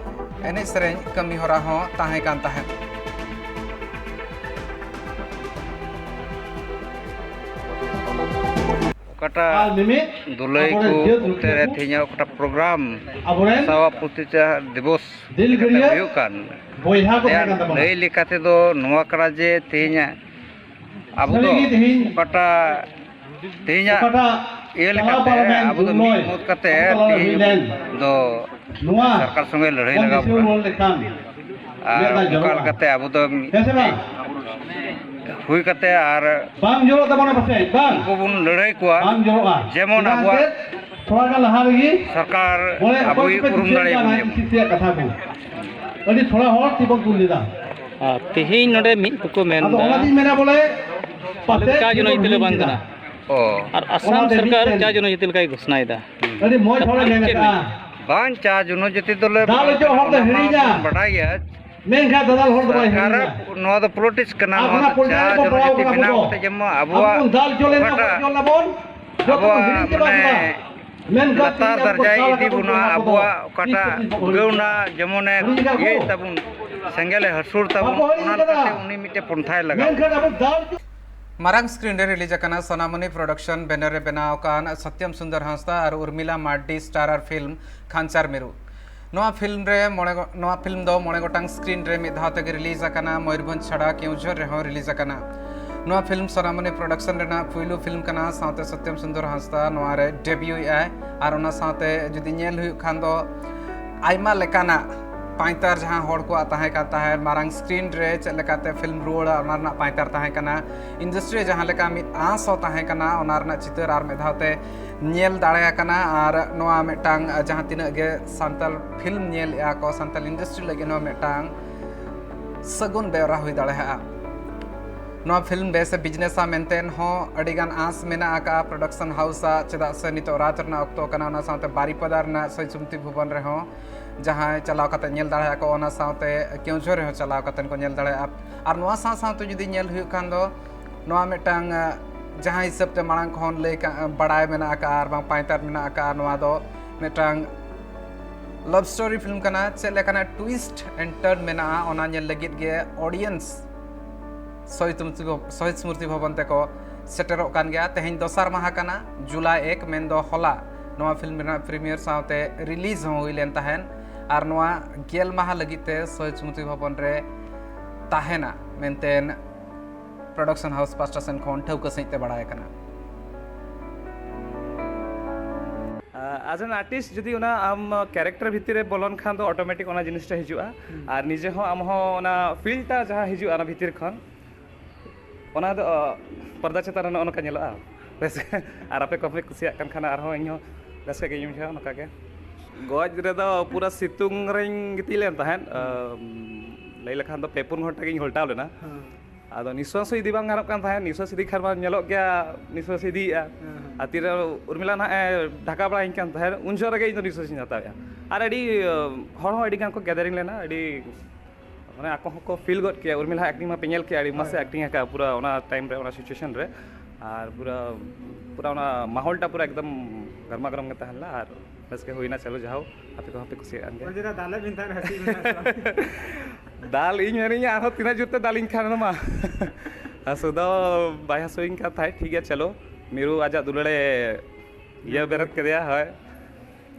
ᱮᱱᱮᱡ ᱥᱮᱨᱮᱧ ᱠᱟᱹᱢᱤ ᱦᱚᱨᱟ ᱦᱚᱸ ᱛᱟᱦᱮᱸ ᱠᱟᱱ ᱛᱟᱦᱮᱸᱫ᱾ ᱚᱠᱟᱴᱟᱜ ᱫᱩᱞᱟᱹᱭ ᱠᱚ ᱚᱠᱛᱮ ᱨᱮ ᱛᱮᱦᱮᱧᱟᱜ ᱚᱠᱟᱴᱟᱜ ᱯᱨᱳᱜᱨᱟᱢ ᱥᱟᱣᱟ ᱯᱨᱚᱛᱤᱪᱟ ᱫᱤᱵᱚᱥ ᱞᱮᱠᱟᱛᱮ ᱦᱩᱭᱩᱜ ᱠᱟᱱ, ᱟᱞᱮᱭᱟᱜ ᱞᱟᱹᱭ ᱞᱮᱠᱟ ᱛᱮᱫᱚ ᱱᱚᱣᱟ ᱠᱟᱱᱟ ᱡᱮ ᱛᱮᱦᱮᱧᱟᱜ ᱟᱵᱚ ᱫᱚ ᱚᱠᱟᱴᱟᱜ ᱛᱮᱦᱮᱧᱟᱜ ᱤᱭᱟᱹ ᱞᱮᱠᱟᱛᱮ ᱟᱵᱚ ᱫᱚ ᱢᱤᱫ ᱢᱚᱛ ᱠᱟᱛᱮ ᱛᱮᱦᱮᱧ ᱫᱚ ᱥᱚᱨᱠᱟᱨ ᱥᱚᱸᱜᱮ ᱞᱟᱹᱲᱦᱟᱹᱭ ᱞᱟᱜᱟᱣ ᱵᱚᱱᱟ᱾ ᱟᱨ ᱚᱱᱠᱟ ᱞᱮᱠᱟᱛᱮ ᱟᱵᱚ ᱫᱚ ᱢᱤᱫ ᱦᱩᱭ ᱠᱟᱛᱮ ᱟᱨ ᱵᱟᱝ ᱡᱚᱨᱚᱜ ᱛᱟᱵᱚᱱᱟ ᱯᱟᱥᱮᱡ, ᱵᱟᱝ᱾ ᱩᱱᱠᱩ ᱵᱚᱱ ᱞᱟᱹᱲᱦᱟᱹᱭ ᱠᱚᱣᱟ, ᱵᱟᱝ ᱡᱚᱨᱚᱜᱼᱟ᱾ ᱡᱮᱢᱚᱱ ᱪᱮᱫᱟᱜ ᱟᱵᱚᱣᱟᱜ ᱮᱱᱛᱮᱫ ᱛᱷᱚᱲᱟ ᱜᱟᱱ ᱞᱟᱦᱟ ᱨᱮᱜᱮ ᱥᱚᱨᱠᱟᱨ ᱵᱚᱞᱮ ᱟᱵᱚᱭ ᱚᱠᱚᱭ ᱠᱚᱯᱮ ᱩᱯᱨᱩᱢ ᱫᱤᱥᱟᱹᱭᱮᱫ ᱫᱟᱲᱮᱭᱟᱵᱚᱱ ᱠᱟᱱᱟ ᱡᱮᱢᱚᱱ᱾ ᱠᱤᱥᱤᱭᱟᱜ ᱠᱟᱛᱷᱟ ᱠᱚ ᱟᱹᱰᱤ ᱛᱷᱚᱲᱟ ᱦᱚᱲ ᱛᱤ ᱵᱚᱱ ᱛᱩᱞ ᱞᱮᱫᱟ᱾ ᱟᱨ ᱛᱮᱦᱮᱧ ᱱᱚᱰᱮ ᱢᱤᱫ ᱠᱚᱠᱚ ᱟᱫᱚ ᱢᱮᱱᱫᱟ, ᱚᱱᱟᱛᱤᱧ ᱢᱮᱱᱟ ᱵᱚᱞᱮ ᱟᱞᱮ ᱫᱚ ᱯᱟᱥᱮᱡ ᱪᱟ ᱡᱚᱱᱚ ᱡᱟᱹᱛᱤ ᱞᱮ ᱵᱟᱝ ᱠᱟᱱᱟ᱾ ᱚ᱾ ᱟᱨ ᱟᱥᱟᱢ ᱚᱱᱟᱛᱮ ᱥᱚᱨᱠᱟᱨ ᱢᱤᱫᱴᱮᱱ ᱪᱟ ᱡᱚᱱᱚ ᱡᱟᱹᱛᱤ ᱞᱮᱠᱟᱭ ᱜᱷᱳᱥᱱᱟᱭᱮᱫᱟ᱾ ᱟᱹᱰᱤ ᱢᱚᱡᱽ ᱦᱚᱲᱮ ᱢᱮᱱ ᱟᱠᱟᱫᱼᱟ᱾ ᱵᱟᱝ, ᱪᱟ ᱡᱚᱱᱚ ᱡᱟᱹᱛᱤ ᱫᱚᱞᱮ ᱫᱟᱜ ᱚᱪᱚᱜ ᱦᱚᱲ ᱫᱚ ᱦᱤᱲᱤᱧᱟ᱾ ᱵᱟᱰᱟᱭ ᱜᱮᱭᱟ᱾ ᱢᱮᱱᱠᱷᱟᱱ ᱫᱟᱫᱟᱞ ᱦᱚᱲ ᱫᱚ ᱵᱟᱭ ᱦᱤᱲᱤᱧᱟ᱾ ᱱᱚᱣᱟ ᱫᱚ ᱯᱚᱞᱤᱴᱤᱠᱥ ᱠᱟᱱᱟ, ᱱᱚᱣᱟ ᱫᱚ ᱪᱟ ᱡᱚᱱᱚ ᱡᱟᱹᱛᱤ ᱵᱮᱱᱟᱣ ᱠᱟᱛᱮ ᱡᱮᱢᱚᱱ ᱟᱵᱚᱣᱟᱜ ᱚᱠᱟᱴᱟᱜ ᱟᱵᱚᱣᱟᱜ ᱢᱟᱱᱮ ᱞᱟᱛᱟᱨ ᱫᱟᱨᱡᱟᱭ ᱤᱫᱤ ᱵᱚᱱᱟ, ᱟᱵᱚᱣᱟᱜ ᱚᱠᱟᱴᱟᱜ ᱩᱫᱽᱜᱟᱹᱣ ᱨᱮᱱᱟᱜ ᱡᱮᱢᱚᱱᱮ ᱤᱭᱟᱹᱭ ᱛᱟᱵᱚᱱ, ᱥᱮᱸᱜᱮᱞᱮ ᱦᱟᱹᱥᱩᱨ ᱛᱟᱵᱚᱱ, ᱚᱱᱟ ᱞᱮᱠᱟᱛᱮ ᱩᱱᱤ ᱢᱤᱫᱴᱮᱱ ᱯᱚᱱᱛᱷᱟᱭ ᱞᱟᱜᱟᱣ᱾ ᱢᱟᱨᱟᱝ ᱥᱠᱨᱤᱱ ᱨᱮ ᱨᱤᱞᱤᱡᱽ ᱟᱠᱟᱱᱟ ᱥᱳᱱᱟᱢᱚᱱᱤ ᱯᱨᱚᱰᱟᱠᱥᱚᱱ ᱵᱮᱱᱟᱨ ᱨᱮ ᱵᱮᱱᱟᱣ ᱟᱠᱟᱱ ᱥᱚᱛᱭᱚᱢ ᱥᱩᱱᱫᱚᱨ ᱦᱟᱸᱥᱫᱟ ᱟᱨ ᱩᱨᱢᱤᱞᱟ ᱢᱟᱨᱰᱤ ᱥᱴᱟᱨᱟᱨ ᱯᱷᱤᱞᱢ ᱠᱷᱟᱱᱪᱟᱨ ᱢᱤᱨᱩ᱾ ᱱᱚᱣᱟ ᱯᱷᱤᱞᱢ ᱨᱮ ᱢᱚᱬᱮ ᱜᱚ- ᱱᱚᱣᱟ ᱯᱷᱤᱞᱢ ᱫᱚ ᱢᱚᱬᱮ ᱜᱚᱴᱟᱝ ᱥᱠᱨᱤᱱ ᱨᱮ ᱢᱤᱫ ᱫᱷᱟᱣ ᱛᱮᱜᱮ ᱨᱤᱞᱤᱡᱽ ᱟᱠᱟᱱᱟ, ᱢᱚᱭᱩᱨᱵᱷᱚᱸᱡᱽ ᱪᱷᱟᱰᱟ ᱠᱮᱣᱡᱷᱚᱨ ᱨᱮᱦᱚᱸ ᱨᱤᱞᱤᱡᱽ ᱟᱠᱟᱱᱟ᱾ ᱱᱚᱣᱟ ᱯᱷᱤᱞᱢ ᱥᱳᱱᱟᱢᱚᱱᱤ ᱯᱨᱚᱰᱟᱠᱥᱚᱱ ᱨᱮᱱᱟᱜ ᱯᱩᱭᱞᱩ ᱯᱷᱤᱞᱢ ᱠᱟᱱᱟ, ᱥᱟᱶᱛᱮ ᱥᱚᱛᱭᱚᱢ ᱥᱩᱱᱫᱚᱨ ᱦᱟᱸᱥᱫᱟ ᱱᱚᱣᱟ ᱨᱮ ᱰᱮᱵᱤᱭᱩ ᱮᱫ ᱟᱭ᱾ ᱟᱨ ᱚᱱᱟ ᱥᱟᱶᱛᱮ ᱡᱩᱫᱤ ᱧᱮᱞ ᱦᱩᱭᱩᱜ ᱠᱷᱟᱱ ᱫᱚ ᱟᱭᱢᱟ ᱞᱮᱠᱟᱱᱟᱜ ᱯᱟᱸᱭᱛᱟᱨ ᱡᱟᱦᱟᱸ ᱦᱚᱲ ᱠᱚᱣᱟᱜ ᱛᱟᱦᱮᱸ ᱠᱟᱱ ᱛᱟᱦᱮᱸᱫ, ᱢᱟᱨᱟᱝ ᱥᱠᱨᱤᱱ ᱨᱮ ᱪᱮᱫ ᱞᱮᱠᱟᱛᱮ ᱯᱷᱤᱞᱢ ᱨᱩᱣᱟᱹᱲᱟ, ᱚᱱᱟ ᱨᱮᱱᱟᱜ ᱯᱟᱸᱭᱛᱟᱨ ᱛᱟᱦᱮᱸ ᱠᱟᱱᱟ᱾ ᱤᱱᱰᱟᱥᱴᱨᱤ ᱨᱮ ᱡᱟᱦᱟᱸ ᱞᱮᱠᱟ ᱢᱤᱫ ᱟᱸᱥ ᱦᱚᱸ ᱛᱟᱦᱮᱸ ᱠᱟᱱᱟ, ᱚᱱᱟ ᱨᱮᱱᱟᱜ ᱪᱤᱛᱟᱹᱨ ᱟᱨ ᱢᱤᱫ ᱫᱷᱟᱣ ᱛᱮ ᱧᱮᱞ ᱫᱟᱲᱮ ᱟᱠᱟᱱᱟ᱾ ᱟᱨ ᱱᱚᱣᱟ ᱢᱤᱫᱴᱟᱝ ᱡᱟᱦᱟᱸ ᱛᱤᱱᱟᱹᱜ ᱜᱮ ᱥᱟᱱᱛᱟᱲ ᱯᱷᱤᱞᱢ ᱧᱮᱞᱮᱫᱼᱟ ᱠᱚ, ᱥᱟᱱᱛᱟᱲ ᱤᱱᱰᱟᱥᱴᱨᱤ ᱞᱟᱹᱜᱤᱫ ᱦᱚᱸ ᱢᱤᱫᱴᱟᱝ ᱥᱟᱹᱜᱩᱱ ᱵᱮᱣᱨᱟ ᱦᱩᱭ ᱫᱟᱲᱮᱭᱟᱜᱼᱟ᱾ ᱱᱚᱣᱟ ᱯᱷᱤᱞᱢ ᱵᱮᱥ ᱮ ᱵᱤᱡᱽᱱᱮᱥᱟ ᱢᱮᱱᱛᱮ ᱦᱚᱸ ᱟᱹᱰᱤᱜᱟᱱ ᱟᱸᱥ ᱢᱮᱱᱟᱜ ᱟᱠᱟᱫᱼᱟ ᱯᱨᱚᱰᱟᱠᱥᱚᱱ ᱦᱟᱣᱩᱥ ᱟᱜ, ᱪᱮᱫᱟᱜ ᱥᱮ ᱱᱤᱛᱚᱜ ᱨᱟᱡᱽ ᱨᱮᱱᱟᱜ ᱚᱠᱛᱚ ᱠᱟᱱᱟ᱾ ᱚᱱᱟ ᱥᱟᱶᱛᱮ ᱵᱟᱨᱤᱯᱟᱫᱟ ᱨᱮᱱᱟᱜ ᱥᱚᱭ ᱥᱩᱢᱛᱤ ᱵᱷᱩᱵᱚᱱ ᱨᱮᱦᱚᱸ ᱡᱟᱦᱟᱸᱭ ᱪᱟᱞᱟᱣ ᱠᱟᱛᱮ ᱧᱮᱞ ᱫᱟᱲᱮᱭᱟᱜᱼᱟ ᱠᱚ, ᱚᱱᱟ ᱥᱟᱶᱛᱮ ᱠᱮᱣᱡᱷᱚᱨ ᱨᱮᱦᱚᱸ ᱪᱟᱞᱟᱣ ᱠᱟᱛᱮ ᱠᱚ ᱧᱮᱞ ᱫᱟᱲᱮᱭᱟᱜᱼᱟ᱾ ᱟᱨ ᱱᱚᱣᱟ ᱥᱟᱶ ᱥᱟᱶᱛᱮ ᱡᱩᱫᱤ ᱧᱮᱞ ᱦᱩᱭᱩᱜ ᱠᱷᱟᱱ ᱫᱚ, ᱱᱚᱣᱟ ᱢᱤᱫᱴᱟᱝ, ᱟᱸ, ᱡᱟᱦᱟᱸ ᱦᱤᱥᱟᱹᱵ ᱛᱮ ᱢᱟᱲᱟᱝ ᱠᱷᱚᱱ ᱞᱟᱹᱭ ᱠᱟ-, ᱵᱟᱲᱟᱭ ᱢᱮᱱᱟᱜ ᱟᱠᱟᱫᱼᱟ ᱟᱨ ᱵᱟᱝ ᱯᱟᱸᱭᱛᱟᱨ ᱢᱮᱱᱟᱜ ᱟᱠᱟᱫᱼᱟ, ᱱᱚᱣᱟ ᱫᱚ ᱢᱤᱫᱴᱟᱝ ᱞᱟᱵᱷ ᱥᱴᱳᱨᱤ ᱯᱷᱤᱞᱢ ᱠᱟᱱᱟ, ᱪᱮᱫ ᱞᱮᱠᱟᱱᱟᱜ ᱴᱩᱭᱤᱥᱴ ᱮᱱᱰ ᱴᱟᱨᱱ ᱢᱮᱱᱟᱜᱼᱟ, ᱚᱱᱟ ᱧᱮᱞ ᱞᱟᱹᱜᱤᱫ ᱜᱮ ᱚᱰᱤᱭᱮᱱᱥ ᱥᱚᱦᱤᱫ ᱥᱢᱨᱩᱛᱤ ᱵᱷᱚ- ᱥᱚᱦᱤᱫ ᱥᱢᱨᱩᱛᱤ ᱵᱷᱚᱵᱚᱱ ᱛᱮᱠᱚ ᱥᱮᱴᱮᱨᱚᱜ ᱠᱟᱱ ᱜᱮᱭᱟ᱾ ᱛᱮᱦᱮᱧ ᱫᱚᱥᱟᱨ ᱢᱟᱦᱟ ᱠᱟᱱᱟ, ᱡᱩᱞᱟᱭ ᱮᱠ, ᱢᱮᱱᱫᱚ ᱦᱚᱞᱟ ᱱᱚᱣᱟ ᱯᱷᱤᱞᱢ ᱨᱮᱱᱟᱜ ᱯᱨᱤᱢᱤᱭᱟᱨ ᱥᱟᱶᱛᱮ ᱨᱤᱞᱤᱡᱽ ᱦᱚᱸ ᱦᱩᱭ ᱞᱮᱱ ᱛᱟᱦᱮᱸᱱ᱾ ᱟᱨ ᱱᱚᱣᱟ ᱜᱮᱞ ᱢᱟᱦᱟ ᱞᱟᱹᱜᱤᱫ ᱛᱮ ᱥᱚᱦᱤᱫ ᱥᱢᱨᱩᱛᱤ ᱵᱷᱚᱵᱚᱱ ᱨᱮ ᱛᱟᱦᱮᱱᱟ ᱢᱮᱱᱛᱮ ᱯᱨᱚᱰᱟᱠᱥᱚᱱ ᱦᱟᱣᱩᱥ ᱯᱟᱥᱴᱟ ᱥᱮᱱ ᱠᱷᱚᱱ ᱴᱷᱟᱹᱣᱠᱟᱹ ᱥᱟᱺᱦᱤᱡ ᱛᱮ ᱵᱟᱲᱟᱭ ᱠᱟᱱᱟ᱾ ᱟᱡ ᱮᱱ ᱟᱨᱴᱤᱥᱴ ᱡᱩᱫᱤ ᱚᱱᱟ ᱟᱢ ᱠᱮᱨᱮᱠᱴᱟᱨ ᱵᱷᱤᱛᱤᱨ ᱨᱮ ᱵᱚᱞᱚᱱ ᱠᱷᱟᱱ ᱫᱚ ᱚᱴᱳᱢᱮᱴᱤᱠ ᱚᱱᱟ ᱡᱤᱱᱤᱥᱴᱟ ᱦᱤᱡᱩᱜᱼᱟ᱾ ᱟᱨ ᱱᱤᱡᱮ ᱦᱚᱸ ᱟᱢ ᱦᱚᱸ ᱚᱱᱟ ᱯᱷᱤᱞᱴᱟ ᱡᱟᱦᱟᱸ ᱦᱤᱡᱩᱜᱼᱟ ᱚᱱᱟ ᱵᱷᱤᱛᱤᱨ ᱠᱷᱚᱱ, ᱚᱱᱟ ᱫᱚ ᱯᱚᱨᱫᱟ ᱪᱮᱛᱟᱱ ᱨᱮ ᱱᱚᱜᱼᱚ ᱱᱚᱝᱠᱟ ᱧᱮᱞᱚᱜᱼᱟ᱾ ᱵᱮᱥ, ᱟᱨ ᱟᱯᱮ ᱠᱚᱯᱮ ᱠᱩᱥᱤᱭᱟᱜ ᱠᱟᱱ ᱠᱷᱟᱱ ᱟᱨᱦᱚᱸ ᱤᱧᱦᱚᱸ ᱨᱟᱹᱥᱠᱟᱹ ᱜᱤᱧ ᱵᱩᱡᱷᱟᱹᱣᱟ ᱱᱚᱝᱠᱟ ᱜᱮ᱾ ᱜᱚᱡ ᱨᱮᱫᱚ ᱯᱩᱨᱟᱹ ᱥᱤᱛᱩᱝ ᱨᱮᱧ ᱜᱤᱛᱤᱡ ᱞᱮᱱ ᱛᱟᱦᱮᱸᱫ᱾ ᱞᱟᱹᱭ ᱞᱮᱠᱷᱟᱱ ᱫᱚ ᱯᱮ ᱯᱩᱱ ᱜᱷᱚᱱᱴᱟ ᱜᱤᱧ ᱜᱷᱚᱞᱴᱟᱣ ᱞᱮᱱᱟ᱾ ᱟᱫᱚ ᱱᱤᱥᱣᱟᱥ ᱦᱚᱸ ᱤᱫᱤ ᱵᱟᱝ ᱜᱟᱱᱚᱜ ᱠᱟᱱ ᱛᱟᱦᱮᱸᱫ᱾ ᱱᱤᱥᱣᱟᱥ ᱤᱫᱤ ᱠᱷᱟᱱ ᱢᱟ ᱧᱮᱞᱚᱜ ᱜᱮᱭᱟ ᱱᱤᱥᱣᱟᱥ ᱤᱫᱤᱭᱮᱫᱼᱟ᱾ ᱟᱨ ᱛᱤᱨᱮ ᱩᱨᱢᱤᱞᱟ ᱱᱟᱦᱟᱜ ᱮ ᱰᱷᱟᱠᱟ ᱵᱟᱲᱟᱧ ᱠᱟᱱ ᱛᱟᱦᱮᱸᱫ, ᱩᱱ ᱡᱚᱦᱚᱜ ᱨᱮᱜᱮ ᱤᱧ ᱫᱚ ᱱᱤᱥᱣᱟᱥ ᱤᱧ ᱦᱟᱛᱟᱣᱮᱫᱼᱟ᱾ ᱟᱨ ᱟᱹᱰᱤ ᱦᱚᱲ ᱦᱚᱸ ᱟᱹᱰᱤ ᱜᱟᱱ ᱠᱚ ᱜᱮᱫᱟᱨᱤᱝ ᱞᱮᱱᱟ᱾ ᱟᱹᱰᱤ ᱢᱟᱱᱮ ᱟᱠᱚ ᱦᱚᱸᱠᱚ ᱯᱷᱤᱞ ᱜᱚᱫ ᱠᱮᱭᱟ᱾ ᱩᱨᱢᱤᱞᱟ ᱮᱠᱴᱤᱝ ᱢᱟ ᱯᱮ ᱧᱮᱞ ᱠᱮᱭᱟ, ᱟᱹᱰᱤ ᱢᱚᱡᱽ ᱮ ᱮᱠᱴᱤᱝ ᱟᱠᱟᱫᱼᱟ ᱯᱩᱨᱟᱹ ᱚᱱᱟ ᱴᱟᱭᱤᱢ ᱨᱮ, ᱚᱱᱟ ᱥᱤᱪᱩᱭᱮᱥᱚᱱ ᱨᱮ᱾ ᱟᱨ ᱯᱩᱨᱟᱹ ᱯᱩᱨᱟᱹ ᱚᱱᱟ ᱢᱟᱦᱚᱞᱴᱟ ᱯᱩᱨᱟᱹ ᱮᱠᱫᱚᱢ ᱜᱟᱨᱢᱟ ᱜᱟᱨᱚᱢ ᱜᱮ ᱛᱟᱦᱮᱸ ᱞᱮᱱᱟ᱾ ᱟᱨ ᱵᱮᱥ ᱜᱮ ᱦᱩᱭᱱᱟ᱾ ᱪᱚᱞᱚ, ᱡᱟᱦᱳ, ᱟᱯᱮ ᱠᱚᱦᱚᱸ ᱯᱮ ᱠᱩᱥᱤᱭᱟᱜ ᱠᱟᱱ ᱜᱮᱭᱟ᱾ ᱚᱡᱮ ᱫᱟ, ᱫᱟᱞᱮ ᱵᱤᱱ ᱛᱟᱦᱮᱱ ᱦᱟᱹᱥᱤ ᱵᱤᱱ ᱛᱟᱦᱮᱱ᱾ ᱫᱟᱞ ᱤᱧ ᱢᱮᱱᱤᱧᱟ ᱟᱨᱦᱚᱸ ᱛᱤᱱᱟᱹᱜ ᱡᱳᱨ ᱛᱮ ᱫᱟᱞᱤᱧ ᱠᱷᱟᱱ ᱢᱟ᱾ ᱦᱟᱹᱥᱩ ᱫᱚ ᱵᱟᱭ ᱦᱟᱹᱥᱩᱭᱤᱧ ᱠᱟᱱ ᱛᱟᱦᱮᱸᱫ, ᱴᱷᱤᱠ ᱜᱮᱭᱟ᱾ ᱪᱚᱞᱚ, ᱢᱤᱨᱩ ᱟᱡᱟᱜ ᱫᱩᱞᱟᱹᱲᱮ ᱤᱭᱟᱹ ᱵᱮᱨᱮᱫ ᱠᱮᱫᱮᱭᱟ, ᱦᱳᱭ᱾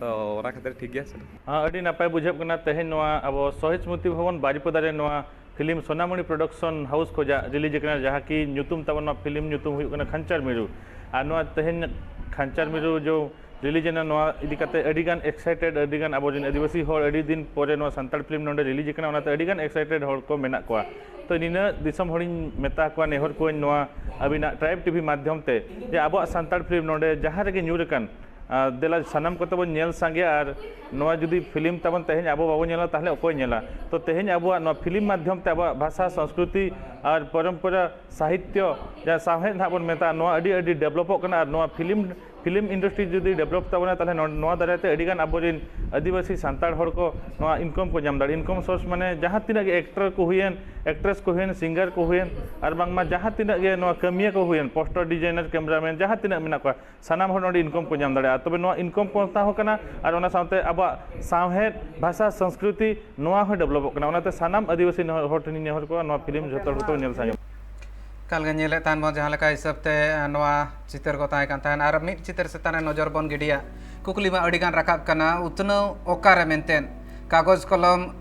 ᱛᱚ ᱚᱱᱟ ᱠᱷᱟᱹᱛᱤᱨ ᱴᱷᱤᱠ ᱜᱮᱭᱟ᱾ ᱦᱮᱸ, ᱟᱹᱰᱤ ᱱᱟᱯᱟᱭ ᱵᱩᱡᱷᱟᱹᱜ ᱠᱟᱱᱟ᱾ ᱛᱮᱦᱮᱧ ᱱᱚᱣᱟ ᱟᱵᱚ ᱥᱚᱦᱤᱫ ᱥᱢᱨᱩᱛᱤ ᱵᱷᱚᱵᱚᱱ ᱵᱟᱨᱤᱯᱚᱫᱟ ᱨᱮ ᱱᱚᱣᱟ ᱯᱷᱤᱞᱢ ᱥᱳᱱᱟᱢᱚᱬᱤ ᱯᱨᱚᱰᱟᱠᱥᱚᱱ ᱦᱟᱣᱩᱥ ᱠᱷᱚᱱᱟᱜ ᱨᱤᱞᱤᱡᱽ ᱟᱠᱟᱱᱟ, ᱡᱟᱦᱟᱸ ᱠᱤ ᱧᱩᱛᱩᱢ ᱛᱟᱵᱚᱱ, ᱱᱚᱣᱟ ᱯᱷᱤᱞᱢ ᱧᱩᱛᱩᱢ ᱦᱩᱭᱩᱜ ᱠᱟᱱᱟ ᱠᱷᱟᱧᱪᱟᱨ ᱢᱤᱨᱩ᱾ ᱟᱨ ᱱᱚᱣᱟ ᱛᱮᱦᱮᱧ ᱠᱷᱟᱧᱪᱟᱨ ᱢᱤᱨᱩ ᱡᱚ ᱨᱤᱞᱤᱡᱽ ᱮᱱᱟ, ᱱᱚᱣᱟ ᱤᱫᱤ ᱠᱟᱛᱮ ᱟᱹᱰᱤ ᱜᱟᱱ ᱮᱠᱥᱟᱭᱴᱮᱰ, ᱟᱹᱰᱤ ᱜᱟᱱ ᱟᱵᱚ ᱨᱮᱱ ᱟᱹᱫᱤᱵᱟᱹᱥᱤ ᱦᱚᱲ ᱟᱹᱰᱤ ᱫᱤᱱ ᱯᱚᱨᱮ ᱱᱚᱣᱟ ᱥᱟᱱᱛᱟᱲ ᱯᱷᱤᱞᱢ ᱱᱚᱰᱮ ᱨᱤᱞᱤᱡᱽ ᱟᱠᱟᱱᱟ, ᱚᱱᱟᱛᱮ ᱟᱹᱰᱤ ᱜᱟᱱ ᱮᱠᱥᱟᱭᱴᱮᱰ ᱦᱚᱲ ᱠᱚ ᱢᱮᱱᱟᱜ ᱠᱚᱣᱟ᱾ ᱛᱚ ᱱᱤᱱᱟᱹᱜ ᱫᱤᱥᱚᱢ ᱦᱚᱲᱤᱧ ᱢᱮᱛᱟ ᱠᱚᱣᱟ, ᱱᱮᱦᱚᱨ ᱠᱚᱣᱟᱧ ᱱᱚᱣᱟ ᱟᱹᱵᱤᱱᱟᱜ ᱴᱨᱟᱭᱤᱵᱽ ᱴᱤᱵᱷᱤ ᱢᱟᱫᱽᱫᱷᱚᱢ ᱛᱮ, ᱡᱮ ᱟᱵᱚᱣᱟᱜ ᱥᱟᱱᱛᱟᱲ ᱯᱷᱤᱞᱢ ᱱᱚᱰᱮ ᱡᱟᱦᱟᱸ ᱨᱮᱜᱮ ᱧᱩᱨ ᱟᱠᱟᱱ, ᱟᱨ ᱫᱮᱞᱟ ᱥᱟᱱᱟᱢ ᱠᱚᱛᱮ ᱵᱚᱱ ᱧᱮᱞ ᱥᱟᱸᱜᱮᱭᱟ᱾ ᱟᱨ ᱱᱚᱣᱟ ᱡᱩᱫᱤ ᱯᱷᱤᱞᱢ ᱛᱟᱵᱚᱱ ᱛᱮᱦᱮᱧ ᱟᱵᱚ ᱵᱟᱵᱚᱱ ᱧᱮᱞᱟ, ᱛᱟᱦᱚᱞᱮ ᱚᱠᱚᱭ ᱧᱮᱞᱟ? ᱛᱚ ᱛᱮᱦᱮᱧ ᱟᱵᱚᱣᱟᱜ ᱱᱚᱣᱟ ᱯᱷᱤᱞᱢ ᱢᱟᱫᱽᱫᱷᱚᱢ ᱛᱮ ᱟᱵᱚᱣᱟᱜ ᱵᱷᱟᱥᱟ, ᱥᱚᱝᱥᱠᱨᱤᱛᱤ ᱟᱨ ᱯᱚᱨᱚᱢᱯᱚᱨᱟ, ᱥᱟᱦᱤᱛᱭᱚ, ᱡᱟᱦᱟᱸ ᱥᱟᱶᱦᱮᱫ ᱱᱟᱦᱟᱜ ᱵᱚᱱ ᱢᱮᱛᱟᱜᱼᱟ, ᱱᱚᱣᱟ ᱟᱹᱰᱤ ᱟᱹᱰᱤ ᱰᱮᱵᱷᱞᱚᱯᱚᱜ ᱠᱟᱱᱟ᱾ ᱟᱨ ᱱᱚᱣᱟ ᱯᱷᱤᱞᱢ ᱯᱷᱤᱞᱢ ᱤᱱᱰᱟᱥᱴᱨᱤ ᱡᱩᱫᱤ ᱰᱮᱵᱷᱞᱚᱯ ᱛᱟᱵᱚᱱᱟ, ᱛᱟᱦᱚᱞᱮ ᱱᱚᱣᱟ ᱫᱟᱨᱟᱭ ᱛᱮ ᱟᱹᱰᱤ ᱜᱟᱱ ᱟᱵᱚᱨᱮᱱ ᱟᱹᱫᱤᱵᱟᱹᱥᱤ ᱥᱟᱱᱛᱟᱲ ᱦᱚᱲ ᱠᱚ ᱱᱚᱣᱟ ᱤᱱᱠᱟᱢ ᱠᱚ ᱧᱟᱢ ᱫᱟᱲᱮᱭᱟᱜᱼᱟ᱾ ᱤᱱᱠᱟᱢ ᱥᱳᱨᱥ ᱢᱟᱱᱮ ᱡᱟᱦᱟᱸ ᱛᱤᱱᱟᱹᱜ ᱜᱮ ᱮᱠᱴᱚᱨ ᱠᱚ ᱦᱩᱭᱮᱱ, ᱮᱠᱴᱨᱮᱥ ᱠᱚ ᱦᱩᱭᱮᱱ, ᱥᱤᱝᱜᱟᱨ ᱠᱚ ᱦᱩᱭᱮᱱ, ᱟᱨ ᱵᱟᱝᱢᱟ ᱡᱟᱦᱟᱸ ᱛᱤᱱᱟᱹᱜ ᱜᱮ ᱱᱚᱣᱟ ᱠᱟᱹᱢᱤᱭᱟᱹ ᱠᱚ ᱦᱩᱭᱮᱱ, ᱯᱳᱥᱴᱟᱨ ᱰᱤᱡᱟᱭᱱᱟᱨ, ᱠᱮᱢᱮᱨᱟᱢᱮᱱ, ᱡᱟᱦᱟᱸ ᱛᱤᱱᱟᱹᱜ ᱢᱮᱱᱟᱜ ᱠᱚᱣᱟ, ᱥᱟᱱᱟᱢ ᱦᱚᱲ ᱱᱚᱰᱮ ᱤᱱᱠᱟᱢ ᱠᱚ ᱧᱟᱢ ᱫᱟᱲᱮᱭᱟᱜᱼᱟ᱾ ᱛᱚᱵᱮ ᱱᱚᱣᱟ ᱤᱱᱠᱟᱢ ᱯᱚᱱᱛᱷᱟ ᱦᱚᱸ ᱠᱟᱱᱟ, ᱟᱨ ᱚᱱᱟ ᱥᱟᱶᱛᱮ ᱟᱵᱚᱣᱟᱜ ᱥᱟᱶᱦᱮᱫ, ᱵᱷᱟᱥᱟ, ᱥᱚᱝᱥᱠᱨᱤᱛᱤ, ᱱᱚᱣᱟ ᱦᱚᱸ ᱰᱮᱵᱷᱞᱚᱯᱚᱜ ᱠᱟᱱᱟ᱾ ᱚᱱᱟᱛᱮ ᱥᱟᱱᱟᱢ ᱟᱹᱫᱤᱵᱟᱹᱥᱤ ᱦᱚᱲ ᱴᱷᱮᱱᱤᱧ ᱱᱮᱦᱚᱨ ᱠᱚᱣᱟ, ᱱᱚᱣᱟ ᱯᱷᱤᱞᱢ ᱡᱷᱚᱛᱚ ᱦᱚᱲ ᱠᱚ ᱧᱮᱞ ᱥᱟᱸᱜᱮ᱾ ᱮᱠᱟᱞ ᱜᱮ ᱧᱮᱞᱮᱫ ᱛᱟᱦᱮᱱ ᱵᱚᱱ, ᱡᱟᱦᱟᱸ ᱞᱮᱠᱟ ᱦᱤᱥᱟᱹᱵ ᱛᱮ ᱱᱚᱣᱟ ᱪᱤᱛᱟᱹᱨ ᱠᱚ ᱛᱟᱦᱮᱸ ᱠᱟᱱ ᱛᱟᱦᱮᱸᱱ, ᱟᱨ ᱢᱤᱫ ᱪᱤᱛᱟᱹᱨ ᱪᱮᱛᱟᱱ ᱨᱮ ᱱᱚᱡᱚᱨ ᱵᱚᱱ ᱜᱤᱰᱤᱭᱟ᱾ ᱠᱩᱠᱞᱤ ᱢᱟ ᱟᱹᱰᱤ ᱜᱟᱱ ᱨᱟᱠᱟᱵ ᱠᱟᱱᱟ, ᱩᱛᱱᱟᱹᱣ ᱚᱠᱟᱨᱮ ᱢᱮᱱᱛᱮ? ᱠᱟᱜᱚᱡᱽ ᱠᱚᱞᱚᱢ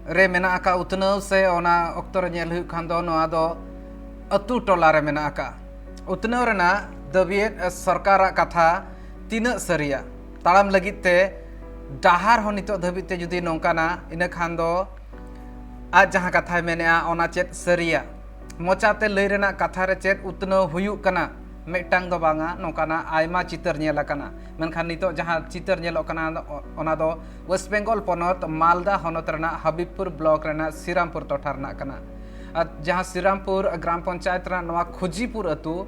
ᱨᱮ ᱢᱮᱱᱟᱜ ᱟᱠᱟᱫ ᱩᱛᱱᱟᱹᱣ, ᱥᱮ ᱚᱱᱟ ᱚᱠᱛᱚ ᱨᱮ ᱧᱮᱞ ᱦᱩᱭᱩᱜ ᱠᱷᱟᱱ ᱫᱚ ᱱᱚᱣᱟ ᱫᱚ ᱟᱹᱛᱩ ᱴᱚᱞᱟ ᱨᱮ ᱢᱮᱱᱟᱜ ᱟᱠᱟᱫ? ᱩᱛᱱᱟᱹᱣ ᱨᱮᱱᱟᱜ ᱫᱟᱹᱵᱤᱭᱮᱫ ᱥᱚᱨᱠᱟᱨᱟᱜ ᱠᱟᱛᱷᱟ ᱛᱤᱱᱟᱹᱜ ᱥᱟᱹᱨᱤᱭᱟ? ᱛᱟᱲᱟᱢ ᱞᱟᱹᱜᱤᱫ ᱛᱮ ᱰᱟᱦᱟᱨ ᱦᱚᱸ ᱱᱤᱛᱚᱜ ᱫᱷᱟᱹᱵᱤᱡ ᱛᱮ ᱡᱩᱫᱤ ᱱᱚᱝᱠᱟᱱᱟ, ᱤᱱᱟᱹ ᱠᱷᱟᱱ ᱫᱚ ᱟᱡ ᱡᱟᱦᱟᱸ ᱠᱟᱛᱷᱟᱭ ᱢᱮᱱᱮᱜᱼᱟ, ᱚᱱᱟ ᱪᱮᱫ ᱥᱟᱹᱨᱤᱭᱟ? ᱢᱚᱪᱟᱛᱮ ᱞᱟᱹᱭ ᱨᱮᱱᱟᱜ ᱠᱟᱛᱷᱟ ᱨᱮ ᱪᱮᱫ ᱩᱛᱱᱟᱹᱣ ᱦᱩᱭᱩᱜ ᱠᱟᱱᱟ? ᱢᱤᱫᱴᱟᱝ ᱫᱚ ᱵᱟᱝᱟ, ᱱᱚᱝᱠᱟᱱᱟᱜ ᱟᱭᱢᱟ ᱪᱤᱛᱟᱹᱨ ᱧᱮᱞ ᱟᱠᱟᱱᱟ᱾ ᱢᱮᱱᱠᱷᱟᱱ ᱱᱤᱛᱚᱜ ᱡᱟᱦᱟᱸ ᱪᱤᱛᱟᱹᱨ ᱧᱮᱞᱚᱜ ᱠᱟᱱᱟ, ᱚᱱᱟ ᱫᱚ ᱳᱭᱮᱥᱴ ᱵᱮᱝᱜᱚᱞ ᱯᱚᱱᱚᱛ ᱢᱟᱞᱫᱟ ᱦᱚᱱᱚᱛ ᱨᱮᱱᱟᱜ ᱦᱟᱵᱤᱵᱽᱯᱩᱨ ᱵᱞᱚᱠ ᱨᱮᱱᱟᱜ ᱥᱤᱨᱟᱢᱯᱩᱨ ᱴᱚᱴᱷᱟ ᱨᱮᱱᱟᱜ ᱠᱟᱱᱟ᱾ ᱟᱨ ᱡᱟᱦᱟᱸ ᱥᱤᱨᱟᱢᱯᱩᱨ ᱜᱨᱟᱢ ᱯᱚᱧᱪᱟᱭᱮᱛ ᱨᱮᱱᱟᱜ ᱱᱚᱣᱟ ᱠᱷᱩᱡᱤᱯᱩᱨ ᱟᱹᱛᱩ,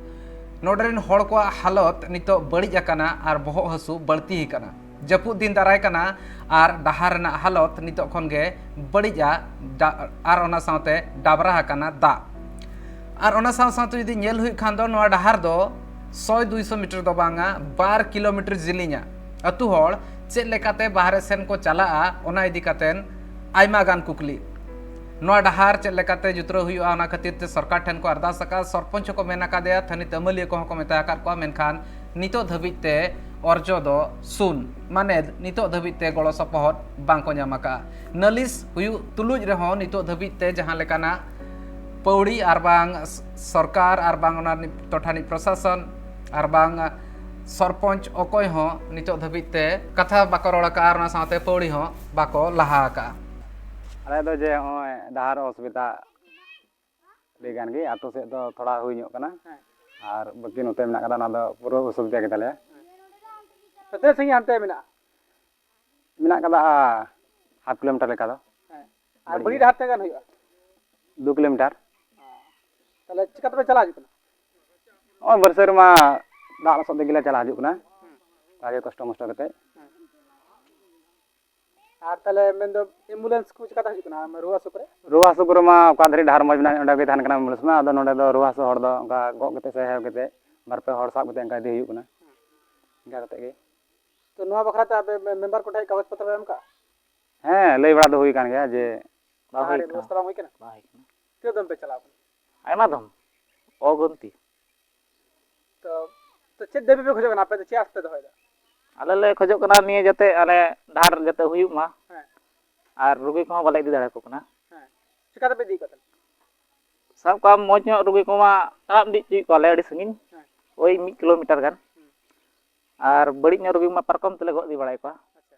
ᱱᱚᱰᱮ ᱨᱮᱱ ᱦᱚᱲ ᱠᱚᱣᱟᱜ ᱦᱟᱞᱚᱛ ᱱᱤᱛᱚᱜ ᱵᱟᱹᱲᱤᱡ ᱟᱠᱟᱱᱟ ᱟᱨ ᱵᱚᱦᱚᱜ ᱦᱟᱹᱥᱩ ᱵᱟᱹᱲᱛᱤ ᱟᱠᱟᱱᱟ᱾ ᱡᱟᱹᱯᱩᱫ ᱫᱤᱱ ᱫᱟᱨᱟᱭ ᱠᱟᱱᱟ ᱟᱨ ᱰᱟᱦᱟᱨ ᱨᱮᱱᱟᱜ ᱦᱟᱞᱚᱛ ᱱᱤᱛᱚᱜ ᱠᱷᱚᱱ ᱜᱮ ᱵᱟᱹᱲᱤᱡᱼᱟ, ᱰᱟ-, ᱟᱨ ᱚᱱᱟ ᱥᱟᱶᱛᱮ ᱰᱟᱵᱽᱨᱟ ᱟᱠᱟᱱᱟ ᱫᱟᱜ᱾ ᱟᱨ ᱚᱱᱟ ᱥᱟᱶ ᱥᱟᱶᱛᱮ ᱡᱩᱫᱤ ᱧᱮᱞ ᱦᱩᱭᱩᱜ ᱠᱷᱟᱱ ᱫᱚ, ᱱᱚᱣᱟ ᱰᱟᱦᱟᱨ ᱫᱚ ᱥᱚᱭ ᱫᱩᱭᱥᱚ ᱢᱤᱴᱟᱨ ᱫᱚ ᱵᱟᱝᱟ, ᱵᱟᱨ ᱠᱤᱞᱳᱢᱤᱴᱟᱨ ᱡᱤᱞᱤᱧᱟ᱾ ᱟᱹᱛᱩ ᱦᱚᱲ ᱪᱮᱫ ᱞᱮᱠᱟᱛᱮ ᱵᱟᱦᱨᱮ ᱥᱮᱱ ᱠᱚ ᱪᱟᱞᱟᱜᱼᱟ, ᱚᱱᱟ ᱤᱫᱤ ᱠᱟᱛᱮᱱ ᱟᱭᱢᱟ ᱜᱟᱱ ᱠᱩᱠᱞᱤ᱾ ᱱᱚᱣᱟ ᱰᱟᱦᱟᱨ ᱪᱮᱫ ᱞᱮᱠᱟᱛᱮ ᱡᱩᱛᱨᱟᱹᱣ ᱦᱩᱭᱩᱜᱼᱟ, ᱚᱱᱟ ᱠᱷᱟᱹᱛᱤᱨ ᱛᱮ ᱥᱚᱨᱠᱟᱨ ᱴᱷᱮᱱ ᱠᱚ ᱟᱨᱫᱟᱥ ᱟᱠᱟᱫᱼᱟ, ᱥᱚᱨᱯᱚᱧᱪ ᱦᱚᱸᱠᱚ ᱢᱮᱱ ᱟᱠᱟᱫᱮᱭᱟ, ᱛᱷᱟᱹᱱᱤᱛ ᱟᱹᱢᱟᱹᱞᱤᱭᱟᱹ ᱠᱚᱦᱚᱸ ᱠᱚ ᱢᱮᱛᱟ ᱟᱠᱟᱫ ᱠᱚᱣᱟ, ᱢᱮᱱᱠᱷᱟᱱ ᱱᱤᱛᱚᱜ ᱫᱷᱟᱹᱵᱤᱡ ᱛᱮ ᱚᱨᱡᱚ ᱫᱚ ᱥᱩᱱ, ᱢᱟᱱᱮ ᱱᱤᱛᱚᱜ ᱫᱷᱟᱹᱵᱤᱡ ᱛᱮ ᱜᱚᱲᱚ ᱥᱚᱯᱚᱦᱚᱫ ᱵᱟᱝ ᱠᱚ ᱧᱟᱢ ᱟᱠᱟᱫᱼᱟ᱾ ᱱᱟᱹᱞᱤᱥ ᱦᱩᱭᱩᱜ ᱛᱩᱞᱩᱡ ᱨᱮᱦᱚᱸ ᱱᱤᱛᱚᱜ ᱫᱷᱟᱹᱵᱤᱡ ᱛᱮ ᱡᱟᱦᱟᱸ ᱞᱮᱠᱟᱱᱟᱜ ᱯᱟᱹᱣᱲᱤ ᱟᱨ ᱵᱟᱝ ᱥᱚᱨᱠᱟᱨ ᱟᱨ ᱵᱟᱝ ᱚᱱᱟ ᱨᱤᱱᱤᱡ ᱴᱚᱴᱷᱟ ᱨᱤᱱᱤᱡ ᱯᱨᱚᱥᱟᱥᱚᱱ ᱟᱨ ᱵᱟᱝ ᱥᱚᱨᱯᱚᱧᱪ ᱚᱠᱚᱭ ᱦᱚᱸ ᱱᱤᱛᱚᱜ ᱫᱷᱟᱹᱵᱤᱡ ᱛᱮ ᱠᱟᱛᱷᱟ ᱵᱟᱠᱚ ᱨᱚᱲ ᱟᱠᱟᱫᱼᱟ ᱟᱨ ᱚᱱᱟ ᱥᱟᱶᱛᱮ ᱯᱟᱹᱣᱲᱤ ᱦᱚᱸ ᱵᱟᱠᱚ ᱞᱟᱦᱟ ᱟᱠᱟᱫᱼᱟ᱾ ᱟᱞᱮ ᱫᱚ ᱡᱮ ᱱᱚᱜᱼᱚᱭ ᱰᱟᱦᱟᱨ ᱚᱥᱩᱵᱤᱫᱷᱟ ᱟᱹᱰᱤ ᱜᱟᱱ ᱜᱮ, ᱟᱹᱛᱩ ᱥᱮᱫ ᱫᱚ ᱛᱷᱚᱲᱟ ᱦᱩᱭ ᱧᱚᱜ ᱠᱟᱱᱟ᱾ ᱦᱮᱸ᱾ ᱟᱨ ᱵᱟᱹᱠᱤ ᱱᱚᱛᱮ ᱢᱮᱱᱟᱜ ᱠᱟᱫᱟ, ᱚᱱᱟ ᱫᱚ ᱯᱩᱨᱟᱹ ᱚᱥᱩᱵᱤᱫᱷᱟ ᱜᱮᱛᱟᱞᱮᱭᱟ᱾ ᱛᱚ ᱛᱤᱱᱟᱹᱜ ᱥᱟᱺᱜᱤᱧ ᱦᱟᱱᱛᱮ ᱢᱮᱱᱟᱜᱼᱟ? ᱢᱮᱱᱟᱜ ᱠᱟᱫᱟ ᱦᱟᱯ ᱠᱤᱞᱳᱢᱤᱴᱟᱨ ᱞᱮᱠᱟ ᱫᱚ᱾ ᱦᱮᱸ᱾ ᱟᱨ ᱵᱟᱹᱲᱤᱡ ᱵᱟᱹᱲᱤᱡ ᱜᱮ᱾ ᱰᱟᱦᱟᱨ ᱛᱤᱱᱟᱹᱜ ᱜᱟᱱ ᱦᱩᱭᱩᱜᱼᱟ? ᱫᱩ ᱠᱤᱞᱳᱢᱤᱴᱟᱨ᱾ ᱛᱟᱦᱞᱮ ᱪᱤᱠᱟ ᱛᱮᱯᱮ ᱪᱟᱞᱟᱣ ᱦᱤᱡᱩᱜ ᱠᱟᱱᱟ? ᱱᱚᱜᱼᱚᱭ ᱵᱟᱹᱨᱥᱟᱹ ᱨᱮᱢᱟ ᱫᱟᱜ ᱞᱚᱥᱚᱫ ᱛᱮᱜᱮ ᱞᱮ ᱪᱟᱞᱟᱣ ᱦᱤᱡᱩᱜ ᱠᱟᱱᱟ᱾ ᱦᱩᱸ᱾ ᱟᱹᱰᱤ ᱠᱚᱥᱴᱚ ᱢᱚᱥᱴᱚ ᱠᱟᱛᱮ᱾ ᱦᱩᱸ᱾ ᱟᱨ ᱛᱟᱦᱞᱮ ᱢᱮᱱᱫᱚ ambulance ᱠᱚ ᱪᱤᱠᱟᱛᱮ ᱦᱤᱡᱩᱜ ᱠᱟᱱᱟ ᱨᱩᱣᱟᱹ ᱦᱟᱹᱥᱩ ᱠᱚᱨᱮ? ᱨᱩᱣᱟᱹ ᱦᱟᱹᱥᱩ ᱠᱚᱨᱮ ᱢᱟ ᱚᱠᱟ ᱫᱷᱟᱹᱨᱤᱡ ᱰᱟᱦᱟᱨ ᱢᱚᱡᱽ ᱢᱮᱱᱟᱜᱼᱟ, ᱚᱸᱰᱮ ᱜᱮ ᱛᱟᱦᱮᱱ ᱠᱟᱱᱟ ambulance ᱢᱟ᱾ ᱟᱫᱚ ᱱᱚᱰᱮ ᱫᱚ ᱨᱩᱣᱟᱹ ᱦᱟᱹᱥᱩ ᱦᱚᱲ ᱫᱚ ᱚᱱᱠᱟ ᱜᱚᱜ ᱠᱟᱛᱮ ᱥᱮ ᱦᱮᱣ ᱠᱟᱛᱮ ᱵᱟᱨ ᱯᱮ ᱦᱚᱲ ᱥᱟᱵ ᱠᱟᱛᱮ ᱚᱱᱠᱟ ᱤᱫᱤ ᱦᱩᱭᱩᱜ ᱠᱟᱱᱟ᱾ ᱦᱩᱸ᱾ ᱤᱱᱠᱟ ᱠᱟᱛᱮ ᱜᱮ᱾ ᱛᱚ ᱱᱚᱣᱟ ᱵᱟᱠᱷᱨᱟ ᱛᱮ ᱟᱯᱮ ᱢᱮ-, member ᱠᱚᱴᱷᱮᱱ ᱠᱟᱜᱚᱡᱽ ᱯᱚᱛᱨᱚ ᱯᱮ ᱮᱢ ᱠᱟᱜᱼᱟ? ᱦᱮᱸ, ᱞᱟᱹᱭ ᱵᱟᱲᱟ ᱫᱚ ᱦᱩᱭ ᱠᱟᱱ ᱜᱮᱭᱟ ᱡᱮ ᱵᱟᱝ ᱦᱩᱭ ᱰᱟᱦᱟᱨ ᱠᱟᱱᱟ᱾ ᱵᱮᱵᱚᱥᱛᱷᱟ ᱵᱟᱝ ᱦᱩᱭ ᱠᱟᱱᱟ? ᱵᱟᱝ ᱦᱩᱭ ᱠᱟᱱᱟ᱾ ᱛᱤᱱᱟᱹᱜ ᱫᱚᱢ ᱯᱮ ᱪᱟᱞᱟᱣ ᱠᱟᱱᱟ? ᱟᱭᱢᱟ ᱫᱚᱢ, ᱚᱜᱩᱱᱛᱤ᱾ ᱛᱚ, ᱛᱚ ᱪᱮᱫ ᱫᱟᱹᱵᱤ ᱯᱮ ᱠᱷᱚᱡᱚᱜ ᱠᱟᱱᱟ? ᱟᱯᱮ ᱫᱚ ᱪᱮᱫ ᱟᱥ ᱯᱮ ᱫᱚᱦᱚᱭᱮᱫᱟ? ᱟᱞᱮ ᱞᱮ ᱠᱷᱚᱡᱚᱜ ᱠᱟᱱᱟ ᱱᱤᱭᱟᱹ ᱡᱟᱛᱮ ᱟᱞᱮ ᱰᱟᱦᱟᱨ ᱡᱟᱛᱮ ᱦᱩᱭᱩᱜ ᱢᱟ᱾ ᱦᱮᱸ᱾ ᱟᱨ ᱨᱩᱜᱤ ᱠᱚᱦᱚᱸ ᱵᱟᱞᱮ ᱤᱫᱤ ᱫᱟᱲᱮᱭᱟᱠᱚ ᱠᱟᱱᱟ᱾ ᱦᱮᱸ᱾ ᱪᱤᱠᱟᱹ ᱛᱮᱯᱮ ᱤᱫᱤᱭᱮᱫ ᱠᱚ ᱛᱟᱦᱮᱱᱟ? ᱥᱟᱵ ᱠᱟᱜ ᱢᱮ, ᱢᱚᱡᱽ ᱧᱚᱜ ᱨᱩᱜᱤ ᱠᱚᱢᱟ ᱛᱟᱲᱟᱢ ᱤᱫᱤ ᱦᱚᱪᱚᱭᱮᱫ ᱠᱚᱣᱟᱞᱮ ᱟᱹᱰᱤ ᱥᱟᱺᱜᱤᱧ, ᱦᱮᱸ᱾ ᱳᱭ ᱢᱤᱫ ᱠᱤᱞᱳᱢᱤᱴᱟᱨ ᱜᱟᱱ᱾ ᱦᱩᱸ᱾ ᱟᱨ ᱵᱟᱹᱲᱤᱡ ᱧᱚᱜ ᱨᱩᱜᱤ ᱢᱟ ᱯᱟᱨᱠᱚᱢ ᱛᱮᱞᱮ ᱜᱚᱜ ᱤᱫᱤ ᱵᱟᱲᱟᱭᱮᱫ ᱠᱚᱣᱟ᱾ ᱟᱪᱪᱷᱟ᱾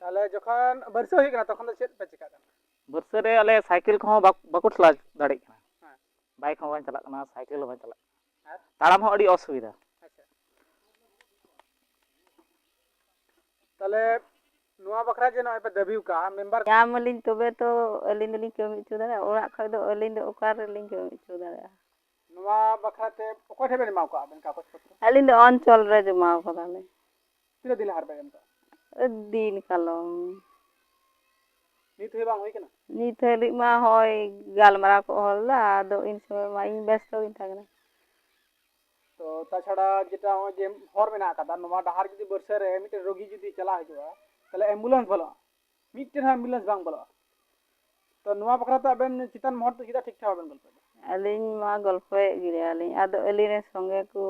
ᱛᱟᱦᱞᱮ ᱡᱚᱠᱷᱚᱱ ᱵᱟᱹᱨᱥᱟᱹ ᱦᱩᱭᱩᱜ ᱠᱟᱱᱟ, ᱛᱚᱠᱷᱚᱱ ᱫᱚ ᱪᱮᱫ ᱯᱮ ᱪᱤᱠᱟᱹᱜ ᱠᱟᱱᱟ? ᱵᱟᱹᱨᱥᱟᱹ ᱨᱮ ᱟᱞᱮ ᱥᱟᱭᱠᱮᱞ ᱠᱚᱦᱚᱸ ᱵᱟᱠ-, ᱵᱟᱠᱚ ᱴᱷᱮᱞᱟᱣ ᱫᱟᱲᱮᱭᱟᱜ ᱠᱟᱱᱟ᱾ ᱦᱮᱸ᱾ ᱵᱟᱭᱤᱠ ᱦᱚᱸ ᱵᱟᱝ ᱪᱟᱞᱟᱜ ᱠᱟᱱᱟ, ᱥᱟᱭᱠᱮᱞ ᱦᱚᱸ ᱵᱟᱝ ᱪᱟᱞᱟᱜ ᱠᱟᱱᱟ᱾ ᱟᱨ? ᱛᱟᱲᱟᱢ ᱦᱚᱸ ᱟᱹᱰᱤ ᱚᱥᱩᱵᱤᱫᱷᱟ᱾ ᱟᱪᱪᱷᱟ᱾ ᱛᱟᱦᱞᱮ ᱱᱚᱣᱟ ᱵᱟᱠᱷᱨᱟ ᱡᱮ ᱱᱚᱜᱼᱚᱭ ᱯᱮ ᱫᱟᱹᱵᱤ ᱟᱠᱟᱫᱼᱟ, member ᱧᱟᱢ ᱟᱹᱞᱤᱧ ᱛᱚᱵᱮ ᱛᱚ ᱟᱹᱞᱤᱧ ᱫᱚᱞᱤᱧ ᱠᱟᱹᱢᱤ ᱦᱚᱪᱚ ᱫᱟᱲᱮᱭᱟᱜᱼᱟ, ᱚᱲᱟᱜ ᱠᱷᱚᱡ ᱫᱚ ᱟᱹᱞᱤᱧ ᱫᱚ ᱚᱠᱟ ᱨᱮᱞᱤᱧ ᱠᱟᱹᱢᱤ ᱦᱚᱪᱚ ᱫᱟᱲᱮᱭᱟᱜᱼᱟ? ᱱᱚᱣᱟ ᱵᱟᱠᱷᱨᱟ ᱛᱮ ᱚᱠᱚᱭ ᱴᱷᱮᱱ ᱵᱮᱱ ᱮᱢᱟ ᱠᱟᱜᱼᱟ ᱵᱮᱱ ᱠᱟᱜᱚᱡᱽ ᱯᱚᱛᱨᱚ? ᱟᱹᱞᱤᱧ ᱫᱚ ᱚᱧᱪᱚᱞ ᱨᱮ ᱡᱚᱢᱟ ᱠᱟᱫᱟᱞᱤᱧ᱾ ᱛᱤᱱᱟᱹᱜ ᱫᱤᱱ ᱞᱟᱦᱟ ᱨᱮᱵᱮᱱ ᱮᱢ ᱠᱟᱜᱼᱟ? ᱫᱤᱱ ᱠᱟᱞᱚᱢ᱾ ᱱᱤᱛ ᱦᱚᱸ ᱵᱟᱝ ᱦᱩᱭ ᱠᱟᱱᱟ? ᱱᱤᱛ ᱦᱟᱹᱵᱤᱡ ᱢᱟ ᱦᱚᱸᱜᱼᱚᱭ ᱜᱟᱞᱢᱟᱨᱟᱣ ᱠᱚ ᱦᱚᱞ ᱫᱟ, ᱟᱫᱚ ᱤᱱ ᱥᱚᱢᱚᱭ ᱢᱟ ᱤᱧ ᱵᱮᱥᱛᱚ ᱜᱤᱧ ᱛᱟᱦᱮᱸ ᱠᱟᱱᱟ᱾ ᱛᱚ ᱛᱟᱪᱷᱟᱲᱟ ᱡᱮᱴᱟ ᱱᱚᱜᱼᱚᱭ ᱡᱮ ᱦᱚᱨ ᱢᱮᱱᱟᱜ ᱟᱠᱟᱫᱟ, ᱱᱚᱣᱟ ᱰᱟᱦᱟᱨ ᱡᱩᱫᱤ ᱵᱟᱹᱨᱥᱟᱹ ᱨᱮ ᱢᱤᱫᱴᱮᱱ ᱨᱳᱜᱤ ᱡᱩᱫᱤ ᱪᱟᱞᱟᱣ ᱦᱤᱡᱩᱜᱼᱟ, ᱛᱟᱦᱞᱮ ambulance ᱵᱚᱞᱚᱜᱼᱟ, ᱢᱤᱫᱴᱮᱱ ᱦᱚᱸ ambulance ᱵᱟᱝ ᱵᱚᱞᱚᱜᱼᱟ᱾ ᱛᱚ ᱱᱚᱣᱟ ᱵᱟᱠᱷᱨᱟ ᱛᱮ ᱟᱵᱮᱱ ᱪᱮᱛᱟᱱ ᱢᱚᱦᱚᱞ ᱛᱮ ᱪᱮᱫᱟᱜ ᱴᱷᱤᱠ ᱴᱷᱟᱠ ᱵᱟᱵᱮᱱ ᱜᱚᱞᱯᱚᱭᱮᱫᱟ? ᱟᱹᱞᱤᱧ ᱢᱟ ᱜᱚᱞᱯᱚᱭᱮᱫ ᱜᱮᱭᱟᱞᱤᱧ, ᱟᱫᱚ ᱟᱹᱞᱤᱧ ᱨᱮᱱ ᱥᱚᱸᱜᱮ ᱠᱚ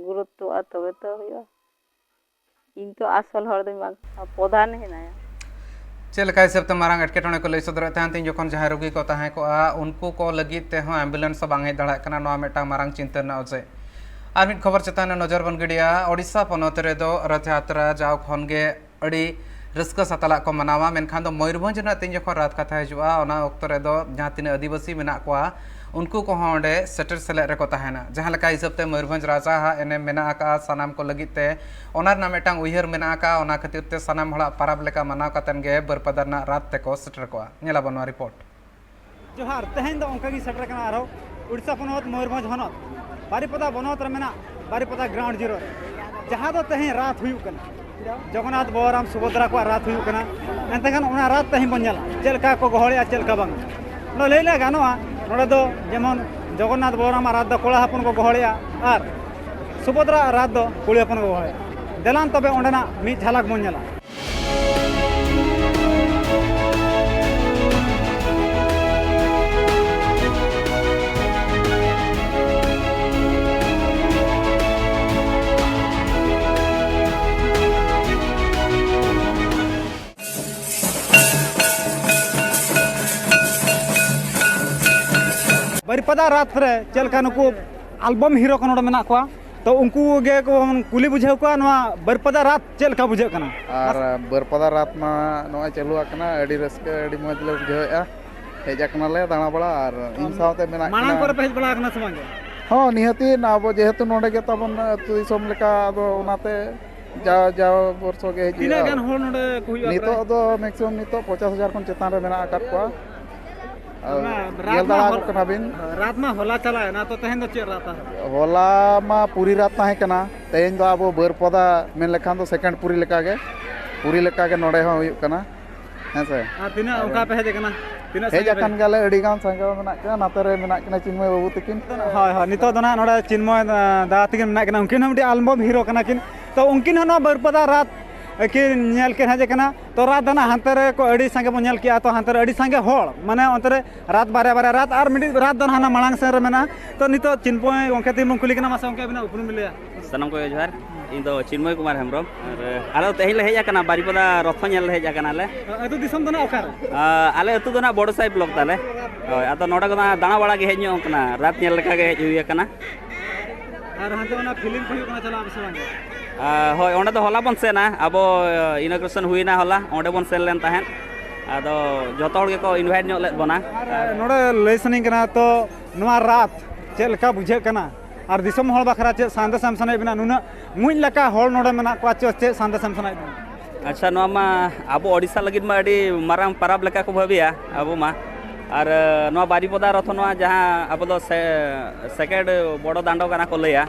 ᱜᱩᱨᱩᱛᱛᱚᱜᱼᱟ ᱛᱚᱵᱮ ᱛᱚ ᱦᱩᱭᱩᱜᱼᱟ᱾ ᱤᱧ ᱛᱚ ᱟᱥᱚᱞ ᱦᱚᱲ ᱫᱚᱧ ᱵᱟᱝ ᱠᱟᱱᱟ, ᱯᱨᱚᱫᱷᱟᱱ ᱦᱮᱱᱟᱭᱟ᱾ ᱪᱮᱫ ᱞᱮᱠᱟ ᱦᱤᱥᱟᱹᱵ ᱛᱮ ᱢᱟᱨᱟᱝ ᱮᱴᱠᱮᱴᱚᱬᱮ ᱠᱚ ᱞᱟᱹᱭ ᱥᱚᱫᱚᱨᱮᱫ ᱛᱟᱦᱮᱸᱱ, ᱛᱮᱦᱮᱧ ᱡᱚᱠᱷᱚᱱ ᱡᱟᱦᱟᱸᱭ ᱨᱩᱜᱤ ᱠᱚ ᱛᱟᱦᱮᱸ ᱠᱚᱜᱼᱟ, ᱩᱱᱠᱩ ᱠᱚ ᱞᱟᱹᱜᱤᱫ ᱛᱮᱦᱚᱸ ambulance ᱦᱚᱸ ᱵᱟᱝ ᱦᱮᱡ ᱫᱟᱲᱮᱭᱟᱜ ᱠᱟᱱᱟ, ᱱᱚᱣᱟ ᱢᱤᱫᱴᱟᱝ ᱢᱟᱨᱟᱝ ᱪᱤᱱᱛᱟᱹ ᱨᱮᱱᱟᱜ ᱚᱡᱮ᱾ ᱟᱨ ᱢᱤᱫ ᱠᱷᱚᱵᱚᱨ ᱪᱮᱛᱟᱱ ᱨᱮ ᱱᱚᱡᱚᱨ ᱵᱚᱱ ᱜᱤᱰᱤᱭᱟ᱾ ᱳᱰᱤᱥᱟ ᱯᱚᱱᱚᱛ ᱨᱮᱫᱚ ᱨᱚᱛᱷ ᱡᱟᱛᱨᱟ ᱡᱟᱣ ᱠᱷᱚᱱ ᱜᱮ ᱟᱹᱰᱤ ᱨᱟᱹᱥᱠᱟᱹ ᱥᱟᱛᱟᱞᱟᱜ ᱠᱚ ᱢᱟᱱᱟᱣᱟ, ᱢᱮᱱᱠᱷᱟᱱ ᱫᱚ ᱢᱚᱭᱩᱨᱵᱷᱚᱸᱡᱽ ᱨᱮᱱᱟᱜ ᱛᱮᱦᱮᱧ ᱡᱚᱠᱷᱚᱱ ᱨᱟᱛ ᱠᱟᱛᱷᱟ ᱦᱤᱡᱩᱜᱼᱟ, ᱚᱱᱟ ᱚᱠᱛᱚ ᱨᱮᱫᱚ ᱡᱟᱦᱟᱸ ᱛᱤᱱᱟᱹᱜ ᱟᱹᱫᱤᱵᱟᱹᱥᱤ ᱢᱮᱱᱟᱜ ᱠᱚᱣᱟ, ᱩᱱᱠᱩ ᱠᱚᱦᱚᱸ ᱚᱸᱰᱮ ᱥᱮᱴᱮᱨ ᱥᱮᱞᱮᱫ ᱨᱮᱠᱚ ᱛᱟᱦᱮᱱᱟ᱾ ᱡᱟᱦᱟᱸ ᱞᱮᱠᱟ ᱦᱤᱥᱟᱹᱵ ᱛᱮ ᱢᱚᱭᱩᱨᱵᱷᱚᱸᱡᱽ ᱨᱟᱡᱟ ᱦᱟᱜ ᱮᱱᱮᱢ ᱢᱮᱱᱟᱜ ᱟᱠᱟᱫᱼᱟ ᱥᱟᱱᱟᱢ ᱠᱚ ᱞᱟᱹᱜᱤᱫ ᱛᱮ, ᱚᱱᱟ ᱨᱮᱱᱟᱜ ᱢᱤᱫᱴᱟᱝ ᱩᱭᱦᱟᱹᱨ ᱢᱮᱱᱟᱜ ᱟᱠᱟᱫᱼᱟ, ᱚᱱᱟ ᱠᱷᱟᱹᱛᱤᱨ ᱛᱮ ᱥᱟᱱᱟᱢ ᱦᱚᱲᱟᱜ ᱯᱟᱨᱟᱵᱽ ᱞᱮᱠᱟ ᱢᱟᱱᱟᱣ ᱠᱟᱛᱮᱱ ᱜᱮ ᱵᱟᱹᱨᱯᱟᱫᱟ ᱨᱮᱱᱟᱜ ᱨᱟᱛ ᱛᱮᱠᱚ ᱥᱮᱴᱮᱨ ᱠᱚᱜᱼᱟ᱾ ᱧᱮᱞᱟᱵᱚᱱ ᱱᱚᱣᱟ ᱨᱤᱯᱳᱨᱴ᱾ ᱡᱚᱦᱟᱨ, ᱛᱮᱦᱮᱧ ᱫᱚ ᱚᱱᱠᱟ ᱜᱤᱧ ᱥᱮᱴᱮᱨ ᱠᱟᱱᱟ ᱟᱨᱦᱚᱸ ᱩᱲᱤᱥᱥᱟ ᱯᱚᱱᱚᱛ ᱢᱚᱭᱩᱨᱵᱷᱚᱸᱡᱽ ᱦᱚᱱᱚᱛ ᱵᱟᱨᱤᱯᱚᱫᱟ ᱵᱚᱱᱚᱛ ᱨᱮ ᱢᱮᱱᱟᱜ ᱵᱟᱨᱤᱯᱟᱫᱟ ᱜᱨᱟᱣᱩᱱᱰ ᱡᱤᱨᱳ ᱨᱮ, ᱡᱟᱦᱟᱸ ᱫᱚ ᱛᱮᱦᱮᱧ ᱨᱟᱛ ᱦᱩᱭᱩᱜ ᱠᱟᱱᱟ, ᱡᱚᱜᱚᱱᱱᱟᱛᱷ, ᱵᱚᱞᱚᱨᱟᱢ, ᱥᱩᱵᱷᱚᱫᱨᱟ ᱠᱚᱣᱟᱜ ᱨᱟᱛ ᱦᱩᱭᱩᱜ ᱠᱟᱱᱟ᱾ ᱮᱱᱛᱮ ᱠᱷᱟᱱ ᱚᱱᱟ ᱨᱟᱛ ᱛᱮᱦᱮᱧ ᱵᱚᱱ ᱧᱮᱞᱟ, ᱪᱮᱫ ᱞᱮᱠᱟ ᱠᱚ ᱜᱚᱦᱚᱲᱮᱜᱼᱟ, ᱪᱮᱫ ᱞᱮᱠᱟ ᱵᱟᱝ᱾ ᱱᱚᱰᱮ ᱞᱟᱹᱭ ᱞᱮ ᱜᱟᱱᱚᱜᱼᱟ, ᱱᱚᱰᱮ ᱫᱚ ᱡᱮᱢᱚᱱ ᱡᱚᱜᱚᱱᱱᱟᱛᱷ, ᱵᱚᱞᱚᱨᱟᱢᱟᱜ ᱨᱟᱛ ᱫᱚ ᱠᱚᱲᱟ ᱦᱚᱯᱚᱱ ᱠᱚ ᱜᱚᱦᱚᱲᱮᱜᱼᱟ ᱟᱨ ᱥᱩᱵᱷᱚᱫᱨᱟ ᱨᱟᱛ ᱫᱚ ᱠᱩᱲᱤ ᱦᱚᱯᱚᱱ ᱠᱚ ᱜᱚᱦᱚᱲᱮᱜᱼᱟ᱾ ᱫᱮᱞᱟᱱ ᱛᱚᱵᱮ ᱚᱸᱰᱮᱱᱟᱜ ᱢᱤᱫ ᱡᱷᱟᱞᱟᱠ ᱵᱚᱱ ᱧᱮᱞᱟ᱾ ᱵᱟᱹᱨᱤᱯᱟᱫᱟ ᱨᱟᱛ ᱨᱮ ᱪᱮᱫ ᱞᱮᱠᱟ ᱱᱩᱠᱩ ᱟᱞᱵᱚᱢ ᱦᱤᱨᱳ ᱠᱚ ᱱᱚᱰᱮ ᱢᱮᱱᱟᱜ ᱠᱚᱣᱟ, ᱛᱚ ᱩᱱᱠᱩ ᱜᱮ ᱠᱚ ᱠᱩᱞᱤ ᱵᱩᱡᱷᱟᱹᱣ ᱠᱚᱣᱟ, ᱱᱚᱣᱟ ᱵᱟᱹᱨᱤᱯᱟᱫᱟ ᱨᱟᱛ ᱪᱮᱫ ᱞᱮᱠᱟ ᱵᱩᱡᱷᱟᱹᱜ ᱠᱟᱱᱟ? ᱟᱨ ᱵᱟᱹᱨᱤᱯᱟᱫᱟ ᱨᱟᱛ ᱢᱟ ᱱᱚᱜᱼᱚᱭ ᱪᱟᱹᱞᱩ ᱟᱠᱟᱱᱟ, ᱟᱹᱰᱤ ᱨᱟᱹᱥᱠᱟᱹ, ᱟᱹᱰᱤ ᱢᱚᱡᱽ ᱞᱮ ᱵᱩᱡᱷᱟᱹᱣᱮᱫᱼᱟ᱾ ᱦᱮᱡ ᱟᱠᱟᱱᱟᱞᱮ ᱫᱟᱬᱟ ᱵᱟᱲᱟ, ᱟᱨ ᱤᱧ ᱥᱟᱶᱛᱮ ᱢᱮᱱᱟᱜ ᱢᱟᱲᱟᱝ ᱠᱤᱱᱟ᱾ ᱠᱚᱨᱮ ᱯᱮ ᱦᱮᱡ ᱵᱟᱲᱟ ᱟᱠᱟᱱᱟ ᱥᱮ ᱵᱟᱝ ᱜᱮ? ᱦᱚᱸ, ᱱᱤᱦᱟᱹᱛᱤ ᱟᱵᱚ ᱡᱮᱦᱮᱛᱩ ᱱᱚᱰᱮ ᱜᱮ ᱛᱟᱵᱚᱱ ᱟᱹᱛᱩ ᱫᱤᱥᱚᱢ ᱞᱮᱠᱟ, ᱟᱫᱚ ᱚᱱᱟᱛᱮ ᱡᱟᱣ ᱡᱟᱣ ᱵᱚᱨᱥᱚ ᱜᱮ ᱦᱤᱡᱩᱜᱼᱟ᱾ ᱛᱤᱱᱟᱹᱜ ᱜᱟᱱ ᱦᱚᱲ ᱱᱚᱰᱮ ᱠᱚ ᱦᱩᱭᱩᱜᱼᱟ ᱱᱤᱛᱚᱜ ᱯᱨᱟᱭ? ᱫᱚ ᱢᱮᱠᱥᱤᱢᱟᱢ ᱱᱤᱛᱚᱜ ᱯᱚᱧᱪᱟᱥ ᱦᱟᱡᱟᱨ ᱠᱷᱚᱱ ᱪᱮᱛᱟᱱ ᱨᱮ ᱢᱮᱱᱟᱜ ᱟᱠᱟᱫ ᱠᱚᱣᱟ᱾ ᱟᱨ ᱚᱱᱟ ᱨᱟᱛ ᱧᱮᱞ ᱢᱟ ᱫᱟᱲᱮ ᱦᱚᱞ-, ᱟᱠᱚ ᱠᱟᱱᱟ ᱵᱤᱱ᱾ ᱨᱟᱛ ᱢᱟ ᱦᱚᱞᱟ ᱪᱟᱞᱟᱣᱮᱱᱟ, ᱛᱚ ᱛᱮᱦᱮᱧ ᱫᱚ ᱪᱮᱫ ᱨᱟᱛ ᱟᱨᱦᱚᱸ? ᱦᱚᱞᱟ ᱢᱟ ᱯᱩᱨᱤ ᱨᱟᱛ ᱛᱟᱦᱮᱸ ᱠᱟᱱᱟ, ᱛᱮᱦᱮᱧ ᱫᱚ ᱟᱵᱚ ᱵᱟᱹᱨᱯᱚᱫᱟ ᱢᱮᱱ ᱞᱮᱠᱷᱟᱱ ᱫᱚ ᱥᱮᱠᱮᱱᱰ ᱯᱩᱨᱤ ᱞᱮᱠᱟᱜᱮ, ᱯᱩᱨᱤ ᱞᱮᱠᱟᱜᱮ ᱱᱚᱰᱮ ᱦᱚᱸ ᱦᱩᱭᱩᱜ ᱠᱟᱱᱟ, ᱦᱮᱸ ᱥᱮ᱾ ᱟᱨ ᱛᱤᱱᱟᱹᱜ ᱟᱨ ᱚᱱᱠᱟ ᱯᱮ ᱦᱮᱡ ᱟᱠᱟᱱᱟ? ᱛᱤᱱᱟᱹᱜ ᱦᱮᱡ ᱥᱟᱺᱜᱤᱧ ᱯᱮ ᱟᱠᱟᱱ ᱜᱮᱭᱟᱞᱮ, ᱟᱹᱰᱤ ᱜᱟᱱ ᱥᱟᱸᱜᱮ ᱢᱮᱱᱟᱜ ᱠᱤᱱᱟ, ᱱᱚᱛᱮ ᱨᱮ ᱢᱮᱱᱟᱜ ᱠᱤᱱᱟ ᱪᱤᱱᱢᱚᱭ ᱵᱟᱹᱵᱩ ᱛᱟᱹᱠᱤᱱ᱾ ᱦᱳᱭ, ᱦᱳᱭ, ᱱᱤᱛᱚᱜ ᱫᱚ ᱱᱟᱦᱟᱜ ᱱᱚᱰᱮ ᱪᱤᱱᱢᱚᱭ, ᱟᱸ, ᱫᱟᱫᱟ ᱛᱟᱹᱠᱤᱱ ᱢᱮᱱᱟᱜ ᱠᱤᱱᱟ, ᱩᱱᱠᱤᱱ ᱦᱚᱸ ᱢᱤᱫᱴᱤᱡ ᱟᱞᱵᱚᱢ ᱦᱤᱨᱳ ᱠᱟᱱᱟ ᱠᱤᱱ᱾ ᱛᱚ ᱩᱱᱠᱤᱱ ᱦᱚᱸ ᱱᱚᱣᱟ ᱵᱟᱹᱨᱯᱟᱫᱟ ᱨᱟᱛ ᱠᱤᱱ ᱧᱮᱞ ᱠᱤᱱ ᱦᱮᱡ ᱟᱠᱟᱱᱟ᱾ ᱛᱚ ᱨᱟᱛ ᱫᱚ ᱱᱟᱦᱟᱜ ᱦᱟᱱᱛᱮ ᱨᱮ ᱠᱚ ᱟᱹᱰᱤ ᱥᱟᱸᱜᱮ ᱵᱚᱱ ᱧᱮᱞ ᱠᱮᱜᱼᱟ, ᱛᱚ ᱦᱟᱱᱛᱮ ᱨᱮ ᱟᱹᱰᱤ ᱥᱟᱸᱜᱮ ᱦᱚᱲ, ᱢᱟᱱᱮ ᱚᱱᱛᱮ ᱨᱮ ᱨᱟᱛ ᱵᱟᱨᱭᱟ ᱵᱟᱨᱭᱟ ᱨᱟᱛ, ᱟᱨ ᱢᱤᱫᱴᱤᱡ ᱨᱟᱛ ᱫᱚ ᱱᱟᱦᱟᱜ ᱢᱟᱲᱟᱝ ᱥᱮᱱ ᱨᱮ ᱢᱮᱱᱟᱜᱼᱟ᱾ ᱛᱚ ᱱᱤᱛᱚᱜ ᱪᱤᱱᱢᱚᱭ ᱜᱚᱢᱠᱮ ᱛᱟᱹᱠᱤᱱ ᱵᱚᱱ ᱠᱩᱞᱤ ᱠᱤᱱᱟ, ᱢᱟᱥᱮ ᱜᱚᱢᱠᱮ ᱟᱹᱵᱤᱱᱟᱜ ᱩᱯᱨᱩᱢ ᱵᱤᱱ ᱞᱟᱹᱭᱟ᱾ ᱥᱟᱱᱟᱢ ᱠᱚᱜᱮ ᱡᱚᱦᱟᱨ, ᱤᱧ ᱫᱚ ᱪᱤᱱᱢᱚᱭ ᱠᱩᱢᱟᱨ ᱦᱮᱢᱵᱨᱚᱢ᱾ ᱟᱨ ᱟᱞᱮ ᱫᱚ ᱛᱮᱦᱮᱧ ᱞᱮ ᱦᱮᱡ ᱟᱠᱟᱱᱟ ᱵᱟᱨᱤᱯᱟᱫᱟ ᱨᱚᱛᱷᱚ ᱧᱮᱞ ᱞᱮ ᱦᱮᱡ ᱟᱠᱟᱱᱟᱞᱮ᱾ ᱟᱹᱛᱩ ᱫᱤᱥᱚᱢ ᱫᱚ ᱱᱟᱜ ᱚᱠᱟᱨᱮ? ᱟᱸ, ᱟᱞᱮ ᱟᱹᱛᱩ ᱫᱚ ᱱᱟᱜ ᱵᱚᱲᱚᱥᱟᱭ ᱵᱞᱚᱠ ᱛᱟᱞᱮ᱾ ᱦᱳᱭ, ᱟᱫᱚ ᱱᱚᱰᱮ ᱫᱚ ᱱᱟᱜ ᱫᱟᱬᱟ ᱵᱟᱲᱟ ᱜᱮ ᱦᱮᱡ ᱧᱚᱜ ᱠᱟᱱᱟ, ᱨᱟᱛ ᱧᱮᱞ ᱞᱮᱠᱟ ᱜᱮ ᱦᱮᱡ ᱦᱩᱭ ᱟᱠᱟᱱᱟ᱾ ᱟᱨ ᱦᱟᱱᱛᱮ ᱚᱱᱟ ᱯᱷᱤᱞᱢ ᱠᱚ ᱦᱩᱭᱩᱜ ᱠᱟᱱᱟ, ᱪᱟᱞᱟᱜ ᱟᱯᱮ ᱥᱮ ᱵᱟᱝ? ᱟᱸ, ᱦᱳᱭ, ᱚᱸᱰᱮ ᱫᱚ ᱦᱚᱞᱟ ᱵᱚᱱ ᱥᱮᱱᱟ, ᱟᱵᱚ ᱤᱱᱚᱜᱨᱮᱥᱚᱱ ᱦᱩᱭᱱᱟ ᱦᱚᱞᱟ, ᱚᱸᱰᱮ ᱵᱚᱱ ᱥᱮᱱ ᱞᱮᱱ ᱛᱟᱦᱮᱸᱫ᱾ ᱟᱫᱚ ᱡᱚᱛᱚ ᱦᱚᱲ ᱜᱮᱠᱚ ᱤᱱᱵᱷᱟᱭᱤᱴ ᱧᱚᱜ ᱞᱮᱫ ᱵᱚᱱᱟ᱾ ᱟᱨ ᱱᱚᱰᱮ ᱞᱟᱹᱭ ᱥᱟᱱᱟᱧ ᱠᱟᱱᱟ, ᱛᱚ ᱱᱚᱣᱟ ᱨᱟᱛ ᱪᱮᱫ ᱞᱮᱠᱟ ᱵᱩᱡᱷᱟᱹᱜ ᱠᱟᱱᱟ? ᱟᱨ ᱫᱤᱥᱚᱢ ᱦᱚᱲ ᱵᱟᱠᱷᱨᱟ ᱪᱮᱫ ᱥᱟᱸᱫᱮᱥ ᱮᱢ ᱥᱟᱱᱟᱭᱮᱫ ᱵᱮᱱᱟ? ᱱᱩᱱᱟᱹᱜ ᱢᱩᱸᱡ ᱞᱮᱠᱟ ᱦᱚᱲ ᱱᱚᱰᱮ ᱢᱮᱱᱟᱜ ᱠᱚᱣᱟ, ᱪᱮᱫ, ᱪᱮᱫ ᱥᱟᱸᱫᱮᱥ ᱮᱢ ᱥᱟᱱᱟᱭᱮᱫ ᱵᱮᱱᱟ? ᱟᱪᱪᱷᱟ, ᱱᱚᱣᱟ ᱢᱟ ᱟᱵᱚ ᱳᱰᱤᱥᱟ ᱞᱟᱹᱜᱤᱫ ᱢᱟ ᱟᱹᱰᱤ ᱢᱟᱨᱟᱝ ᱯᱟᱨᱟᱵᱽ ᱞᱮᱠᱟ ᱠᱚ ᱵᱷᱟᱹᱵᱤᱭᱟ ᱟᱵᱚ ᱢᱟ᱾ ᱟᱨ, ᱱᱚᱣᱟ ᱵᱟᱨᱤᱯᱚᱫᱟ ᱨᱚᱛᱷᱚ, ᱱᱚᱣᱟ ᱡᱟᱦᱟᱸ ᱟᱵᱚ ᱫᱚ ᱥᱮ-, ᱥᱮᱠᱮᱱᱰ ᱵᱚᱲᱚ ᱫᱟᱸᱰᱚ ᱠᱟᱱᱟ ᱠᱚ ᱞᱟᱹᱭᱟ,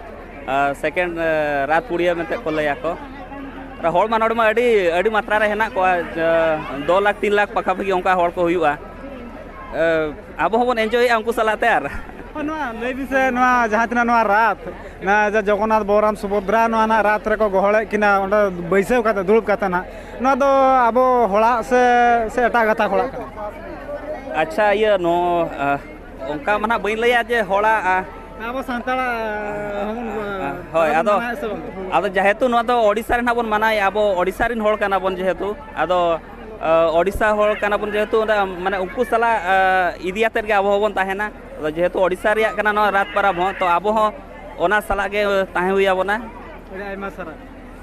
ᱥᱮᱠᱮᱱᱰ ᱨᱟᱛ ᱯᱩᱲᱤᱭᱟᱹ ᱢᱮᱱᱛᱮ ᱠᱚ ᱞᱟᱹᱭᱟ ᱠᱚ᱾ ᱟᱨ ᱦᱚᱲ ᱢᱟ ᱱᱚᱰᱮ ᱢᱟ ᱟᱹᱰᱤ ᱟᱹᱰᱤ ᱢᱟᱛᱨᱟ ᱨᱮ ᱦᱮᱱᱟᱜ ᱠᱚᱣᱟ᱾ ᱫᱩ ᱞᱟᱠᱷ ᱛᱤᱱ ᱞᱟᱠᱷ ᱯᱟᱠᱷᱟ ᱯᱟᱠᱷᱤ ᱚᱱᱠᱟ ᱦᱚᱲ ᱠᱚ ᱦᱩᱭᱩᱜᱼᱟ᱾ ᱟᱵᱚ ᱦᱚᱸᱵᱚᱱ ᱮᱱᱡᱚᱭᱮᱫᱼᱟ ᱩᱱᱠᱩ ᱥᱟᱞᱟᱜ ᱛᱮ᱾ ᱟᱨ ᱱᱚᱣᱟ ᱞᱟᱹᱭ ᱵᱤᱱ ᱥᱮ, ᱱᱚᱣᱟ ᱡᱟᱦᱟᱸ ᱛᱤᱱᱟᱹᱜ ᱱᱚᱣᱟ ᱨᱟᱛ, ᱱᱚᱣᱟ ᱡᱮ ᱡᱚᱜᱚᱱᱱᱟᱛᱷ, ᱵᱚᱞᱨᱟᱢ, ᱥᱩᱵᱷᱚᱫᱨᱟ ᱱᱚᱣᱟ ᱱᱟᱜ ᱨᱟᱛ ᱨᱮᱠᱚ ᱜᱚᱦᱚᱲᱮᱫ ᱠᱤᱱᱟ, ᱚᱸᱰᱮ ᱵᱟᱹᱭᱥᱟᱹᱣ ᱠᱟᱛᱮ, ᱫᱩᱲᱩᱵ ᱠᱟᱛᱮ ᱱᱟᱜ, ᱱᱚᱣᱟ ᱫᱚ ᱟᱵᱚ ᱦᱚᱲᱟᱜ ᱥᱮ, ᱥᱮ ᱮᱴᱟᱜ ᱜᱟᱛᱟᱠ ᱦᱚᱲᱟᱜ ᱠᱟᱱᱟ? ᱟᱪᱪᱷᱟ, ᱤᱭᱟᱹ, ᱱᱚ-, ᱟᱦ, ᱚᱱᱠᱟ ᱢᱟ ᱱᱟᱜ ᱵᱟᱹᱧ ᱞᱟᱹᱭᱟ ᱡᱮ ᱦᱚᱲᱟᱜ, ᱟᱦ, ᱟᱵᱚ ᱥᱟᱱᱛᱟᱲᱟᱜ ᱦᱚᱸᱵᱚᱱ, ᱦᱳᱭ, ᱟᱵᱚ ᱟᱫᱚ, ᱢᱟᱱᱟᱣᱮᱫ ᱥᱮ ᱵᱟᱝ? ᱟᱫᱚ ᱡᱮᱦᱮᱛᱩ ᱱᱚᱣᱟ ᱫᱚ ᱳᱰᱤᱥᱟ ᱨᱮ ᱱᱟᱜ ᱵᱚᱱ ᱢᱟᱱᱟᱣᱮᱫᱼᱟ, ᱟᱵᱚ ᱳᱰᱤᱥᱟ ᱨᱮᱱ ᱦᱚᱲ ᱠᱟᱱᱟ ᱵᱚᱱ ᱡᱮᱦᱮᱛᱩ, ᱟᱫᱚ, ᱟᱦ, ᱳᱰᱤᱥᱟ ᱦᱚᱲ ᱠᱟᱱᱟ ᱵᱚᱱ ᱡᱮᱦᱮᱛᱩ, ᱚᱸᱰᱮ ᱢᱟᱱᱮ ᱩᱱᱠᱩ ᱥᱟᱞᱟᱜ, ᱟᱦ, ᱤᱫᱤ ᱟᱛᱮᱫ ᱜᱮ ᱟᱵᱚ ᱦᱚᱸᱵᱚᱱ ᱛᱟᱦᱮᱱᱟ᱾ ᱟᱫᱚ ᱡᱮᱦᱮᱛᱩ ᱳᱰᱤᱥᱟ ᱨᱮᱭᱟᱜ ᱠᱟᱱᱟ ᱱᱚᱣᱟ ᱨᱟᱛ ᱯᱟᱨᱟᱵᱽ ᱦᱚᱸ, ᱛᱚ ᱟᱵᱚ ᱦᱚᱸ ᱚᱱᱟ ᱥᱟᱞᱟᱜ ᱜᱮ ᱛᱟᱦᱮᱸ ᱦᱩᱭ ᱟᱵᱚᱱᱟ᱾ ᱟᱹᱰᱤ ᱟᱭᱢᱟ ᱥᱟᱨᱦᱟᱣ᱾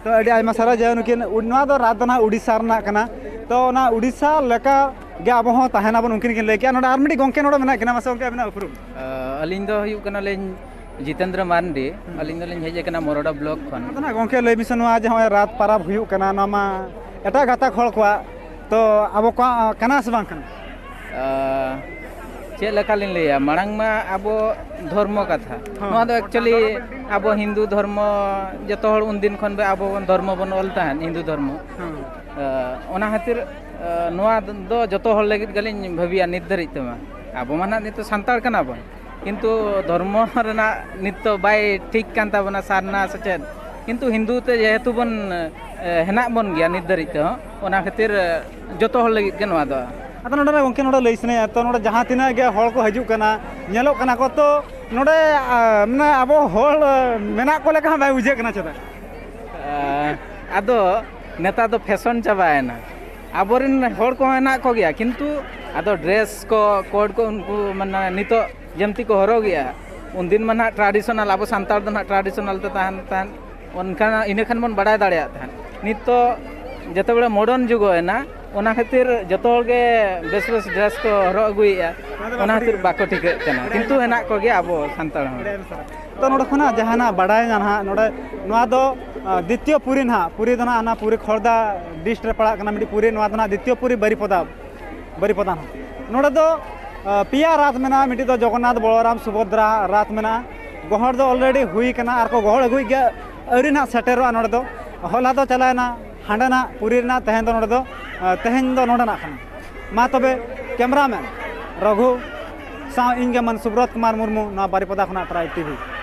ᱛᱚ ᱟᱹᱰᱤ ᱟᱭᱢᱟ ᱥᱟᱨᱦᱟᱣ ᱡᱮ ᱱᱩᱠᱤᱱ, ᱱᱚᱣᱟ ᱫᱚ ᱨᱟᱛ ᱫᱚ ᱱᱟᱦᱟᱜ ᱩᱰᱤᱥᱟ ᱨᱮᱱᱟᱜ ᱠᱟᱱᱟ᱾ ᱛᱚ ᱚᱱᱟ ᱩᱰᱤᱥᱟ ᱞᱮᱠᱟ ᱜᱮ ᱟᱵᱚ ᱦᱚᱸ ᱛᱟᱦᱮᱱᱟᱵᱚᱱ, ᱩᱱᱠᱤᱱ ᱠᱤᱱ ᱞᱟᱹᱭ ᱠᱮᱜᱼᱟ᱾ ᱱᱚᱰᱮ ᱟᱨ ᱢᱤᱫᱴᱤᱡ ᱜᱚᱢᱠᱮ ᱱᱚᱰᱮ ᱢᱮᱱᱟᱜ ᱠᱤᱱᱟ, ᱢᱟᱥᱮ ᱜᱚᱢᱠᱮ ᱟᱵᱤᱱᱟᱜ ᱩᱯᱨᱩᱢ? ᱟᱹᱞᱤᱧ ᱫᱚ ᱦᱩᱭᱩᱜ ᱠᱟᱱᱟᱞᱤᱧ ᱡᱤᱛᱮᱱᱫᱨᱚ ᱢᱟᱨᱰᱤ᱾ ᱟᱹᱞᱤᱧ ᱫᱚᱞᱤᱧ ᱦᱮᱡ ᱟᱠᱟᱱᱟ ᱢᱚᱨᱚᱰᱟ ᱵᱞᱚᱠ ᱠᱷᱚᱱ᱾ ᱟᱫᱚ ᱱᱟᱦᱟᱜ ᱜᱚᱢᱠᱮ ᱞᱟᱹᱭ ᱵᱤᱱ ᱥᱮ, ᱱᱚᱣᱟ ᱡᱮ ᱱᱚᱜᱼᱚᱭ ᱨᱟᱛ ᱯᱟᱨᱟᱵᱽ ᱦᱩᱭᱩᱜ ᱠᱟᱱᱟ, ᱱᱚᱣᱟ ᱢᱟ ᱮᱴᱟᱜ ᱜᱟᱛᱟᱠ ᱦᱚᱲ ᱠᱚᱣᱟᱜ, ᱛᱚ ᱟᱵᱚ ᱠᱚᱣᱟᱜ ᱠᱟᱱᱟ ᱥᱮ ᱵᱟᱝ ᱠᱟᱱᱟ? ᱟᱸ, ᱪᱮᱫ ᱞᱮᱠᱟᱞᱤᱧ ᱞᱟᱹᱭᱟ, ᱢᱟᱲᱟᱝ ᱢᱟ ᱟᱵᱚ ᱫᱷᱚᱨᱢᱚ ᱠᱟᱛᱷᱟ, ᱦᱚᱸ᱾ ᱱᱚᱣᱟ ᱫᱚ ᱮᱠᱪᱩᱭᱮᱞᱤ ᱟᱵᱚ ᱦᱤᱱᱫᱩ ᱫᱷᱚᱨᱢᱚ, ᱡᱚᱛᱚ ᱦᱚᱲ ᱩᱱᱫᱤᱱ ᱠᱷᱚᱱ ᱵᱚ ᱟᱵᱚ ᱵᱚᱱ ᱫᱷᱚᱨᱢᱚ ᱵᱚᱱ ᱚᱞ ᱛᱟᱦᱮᱸᱫ, ᱦᱤᱱᱫᱩ ᱫᱷᱚᱨᱢᱚ᱾ ᱦᱚᱸ᱾ ᱟᱸ, ᱚᱱᱟ ᱠᱷᱟᱹᱛᱤᱨ, ᱟᱸ, ᱱᱚᱣᱟ ᱫᱚ ᱡᱚᱛᱚ ᱦᱚᱲ ᱞᱟᱹᱜᱤᱫ ᱜᱮᱞᱤᱧ ᱵᱷᱟᱹᱵᱤᱭᱟ ᱱᱤᱛ ᱫᱷᱟᱹᱨᱤᱡ ᱛᱮᱢᱟ᱾ ᱟᱵᱚ ᱢᱟ ᱱᱟᱦᱟᱜ ᱱᱤᱛᱚᱜ ᱥᱟᱱᱛᱟᱲ ᱠᱟᱱᱟ ᱵᱚᱱ, ᱠᱤᱱᱛᱩ ᱫᱷᱚᱨᱢᱚ ᱨᱮᱱᱟᱜ ᱱᱤᱛ ᱫᱚ ᱵᱟᱭ ᱴᱷᱤᱠ ᱠᱟᱱ ᱛᱟᱵᱚᱱᱟ, ᱥᱟᱨᱱᱟ ᱥᱮ ᱪᱮᱫ, ᱠᱤᱱᱛᱩ ᱦᱤᱱᱫᱩ ᱛᱮ ᱡᱮᱦᱮᱛᱩ ᱵᱚᱱ, ᱮ, ᱦᱮᱱᱟᱜ ᱵᱚᱱ ᱜᱮᱭᱟ ᱱᱤᱛ ᱫᱷᱟᱹᱨᱤᱡ ᱛᱮᱦᱚᱸ, ᱚᱱᱟ ᱠᱷᱟᱹᱛᱤᱨ, ᱮ, ᱡᱚᱛᱚ ᱦᱚᱲ ᱞᱟᱹᱜᱤᱫ ᱜᱮ ᱱᱚᱣᱟ ᱫᱚ᱾ ᱟᱫᱚ ᱱᱚᱰᱮ ᱱᱟᱜ ᱜᱚᱢᱠᱮ ᱱᱚᱰᱮ ᱞᱟᱹᱭ ᱥᱟᱱᱟᱭᱟ, ᱛᱚ ᱱᱚᱰᱮ ᱡᱟᱦᱟᱸ ᱛᱤᱱᱟᱹᱜ ᱜᱮ ᱦᱚᱲ ᱠᱚ ᱦᱤᱡᱩᱜ ᱠᱟᱱᱟ, ᱧᱮᱞᱚᱜ ᱠᱟᱱᱟ ᱠᱚ, ᱛᱚ ᱱᱚᱰᱮ, ᱟ, ᱢᱟᱱᱮ ᱟᱵᱚ ᱦᱚᱲ, ᱟ, ᱢᱮᱱᱟᱜ ᱠᱚ ᱞᱮᱠᱟ ᱦᱚᱸ ᱵᱟᱭ ᱵᱩᱡᱷᱟᱹᱜ ᱠᱟᱱᱟ ᱪᱮᱫᱟᱜ? ᱟ, ᱟᱫᱚ ᱱᱮᱛᱟᱨ ᱫᱚ ᱯᱷᱮᱥᱚᱱ ᱪᱟᱵᱟᱭᱮᱱᱟ᱾ ᱟᱵᱚᱨᱮᱱ ᱦᱚᱲ ᱠᱚᱦᱚᱸ ᱦᱮᱱᱟᱜ ᱠᱚᱜᱮᱭᱟ, ᱠᱤᱱᱛᱩ ᱟᱫᱚ ᱰᱨᱮᱥ ᱠᱚ, ᱠᱳᱰ ᱠᱚ ᱩᱱᱠᱩ ᱢᱟᱱᱮ ᱱᱤᱛᱚᱜ ᱡᱮᱢᱛᱤ ᱠᱚ ᱦᱚᱨᱚᱜᱮᱜᱼᱟ, ᱩᱱᱫᱤᱱ ᱢᱟ ᱱᱟᱦᱟᱜ ᱴᱨᱟᱰᱤᱥᱚᱱᱟᱞ, ᱟᱵᱚ ᱥᱟᱱᱛᱟᱲ ᱫᱚ ᱱᱟᱦᱟᱜ ᱴᱨᱟᱰᱤᱥᱚᱱᱟᱞ ᱛᱮ ᱛᱟᱦᱮᱱ ᱛᱟᱦᱮᱸᱫ, ᱚᱱᱠᱟ ᱤᱱᱟᱹ ᱠᱷᱟᱱ ᱵᱚᱱ ᱵᱟᱲᱟᱭ ᱫᱟᱲᱮᱭᱟᱜ ᱛᱟᱦᱮᱸᱫ᱾ ᱱᱤᱛᱚᱜ ᱡᱚᱛᱚ ᱵᱮᱲᱟ ᱢᱚᱰᱟᱨᱱ ᱡᱩᱜᱽ ᱮᱱᱟ, ᱚᱱᱟ ᱠᱷᱟᱹᱛᱤᱨ ᱡᱚᱛᱚ ᱦᱚᱲ ᱜᱮ ᱵᱮᱥ ᱵᱮᱥ ᱰᱨᱮᱥ ᱠᱚ ᱦᱚᱨᱚᱜ ᱟᱹᱜᱩᱭᱮᱫᱼᱟ, ᱚᱱᱟ ᱠᱷᱟᱹᱛᱤᱨ ᱵᱟᱠᱚ ᱴᱷᱤᱠᱟᱹᱜ ᱠᱟᱱᱟ, ᱠᱤᱱᱛᱩ ᱦᱮᱱᱟᱜ ᱠᱚᱜᱮᱭᱟ ᱟᱵᱚ ᱥᱟᱱᱛᱟᱲ ᱦᱚᱸ᱾ ᱛᱚ ᱱᱚᱰᱮ ᱠᱷᱚᱱᱟᱜ ᱡᱟᱦᱟᱱᱟᱜ ᱵᱟᱰᱟᱭ ᱧᱟᱢ ᱱᱟᱦᱟᱜ, ᱱᱚᱰᱮ ᱱᱚᱣᱟ ᱫᱚ, ᱟ, ᱫᱤᱛᱤᱭᱚ ᱯᱩᱨᱤ ᱱᱟᱦᱟᱜ, ᱯᱩᱨᱤ ᱫᱚ ᱱᱟᱦᱟᱜ ᱦᱟᱱᱟ ᱯᱩᱨᱤ ᱠᱷᱚᱲᱫᱟ ᱰᱤᱥᱴ ᱨᱮ ᱯᱟᱲᱟᱜ ᱠᱟᱱᱟ ᱢᱤᱫᱴᱤᱡ ᱯᱩᱨᱤ, ᱱᱚᱣᱟ ᱫᱚ ᱱᱟᱦᱟᱜ ᱫᱤᱛᱤᱭᱚ ᱯᱩᱨᱤ ᱵᱟᱨᱤᱯᱚᱫᱟ᱾ ᱵᱟᱹᱨᱤᱯᱟᱫᱟ ᱦᱚᱸ᱾ ᱱᱚᱰᱮ ᱫᱚ, ᱟ, ᱯᱮᱭᱟ ᱨᱟᱛ ᱢᱮᱱᱟᱜᱼᱟ, ᱢᱤᱫᱴᱤᱡ ᱫᱚ ᱡᱚᱜᱚᱱᱱᱟᱛᱷ, ᱵᱚᱞᱚᱨᱟᱢ, ᱥᱩᱵᱷᱚᱫᱨᱟ ᱨᱟᱛ ᱢᱮᱱᱟᱜᱼᱟ᱾ ᱜᱚᱦᱚᱲ ᱫᱚ already ᱦᱩᱭ ᱠᱟᱱᱟ ᱟᱨ ᱠᱚ ᱜᱚᱦᱚᱲ ᱟᱹᱜᱩᱭᱮᱫ ᱜᱮᱭᱟ, ᱟᱹᱣᱨᱤ ᱱᱟᱜ ᱥᱮᱴᱮᱨᱚᱜᱼᱟ ᱱᱚᱰᱮ ᱫᱚ᱾ ᱦᱚᱞᱟ ᱫᱚ ᱪᱟᱞᱟᱣᱮᱱᱟ ᱦᱟᱸᱰᱮᱱᱟᱜ ᱯᱩᱨᱤ ᱨᱮᱱᱟᱜ, ᱛᱮᱦᱮᱧ ᱫᱚ ᱱᱚᱰᱮ ᱫᱚ, ᱛᱮᱦᱮᱧ ᱫᱚ ᱱᱚᱰᱮᱱᱟᱜ ᱠᱟᱱᱟ᱾ ᱢᱟ ᱛᱚᱵᱮ ᱠᱮᱢᱨᱟᱢᱮᱱ ᱨᱚᱜᱷᱩ ᱥᱟᱶ ᱤᱧ ᱜᱮ ᱢᱟᱹᱱ ᱥᱩᱵᱨᱚᱛ ᱠᱩᱢᱟᱨ ᱢᱩᱨᱢᱩ, ᱱᱚᱣᱟ ᱵᱟᱨᱤᱯᱟᱫᱟ ᱠᱷᱚᱱᱟᱜ Tribe T V᱾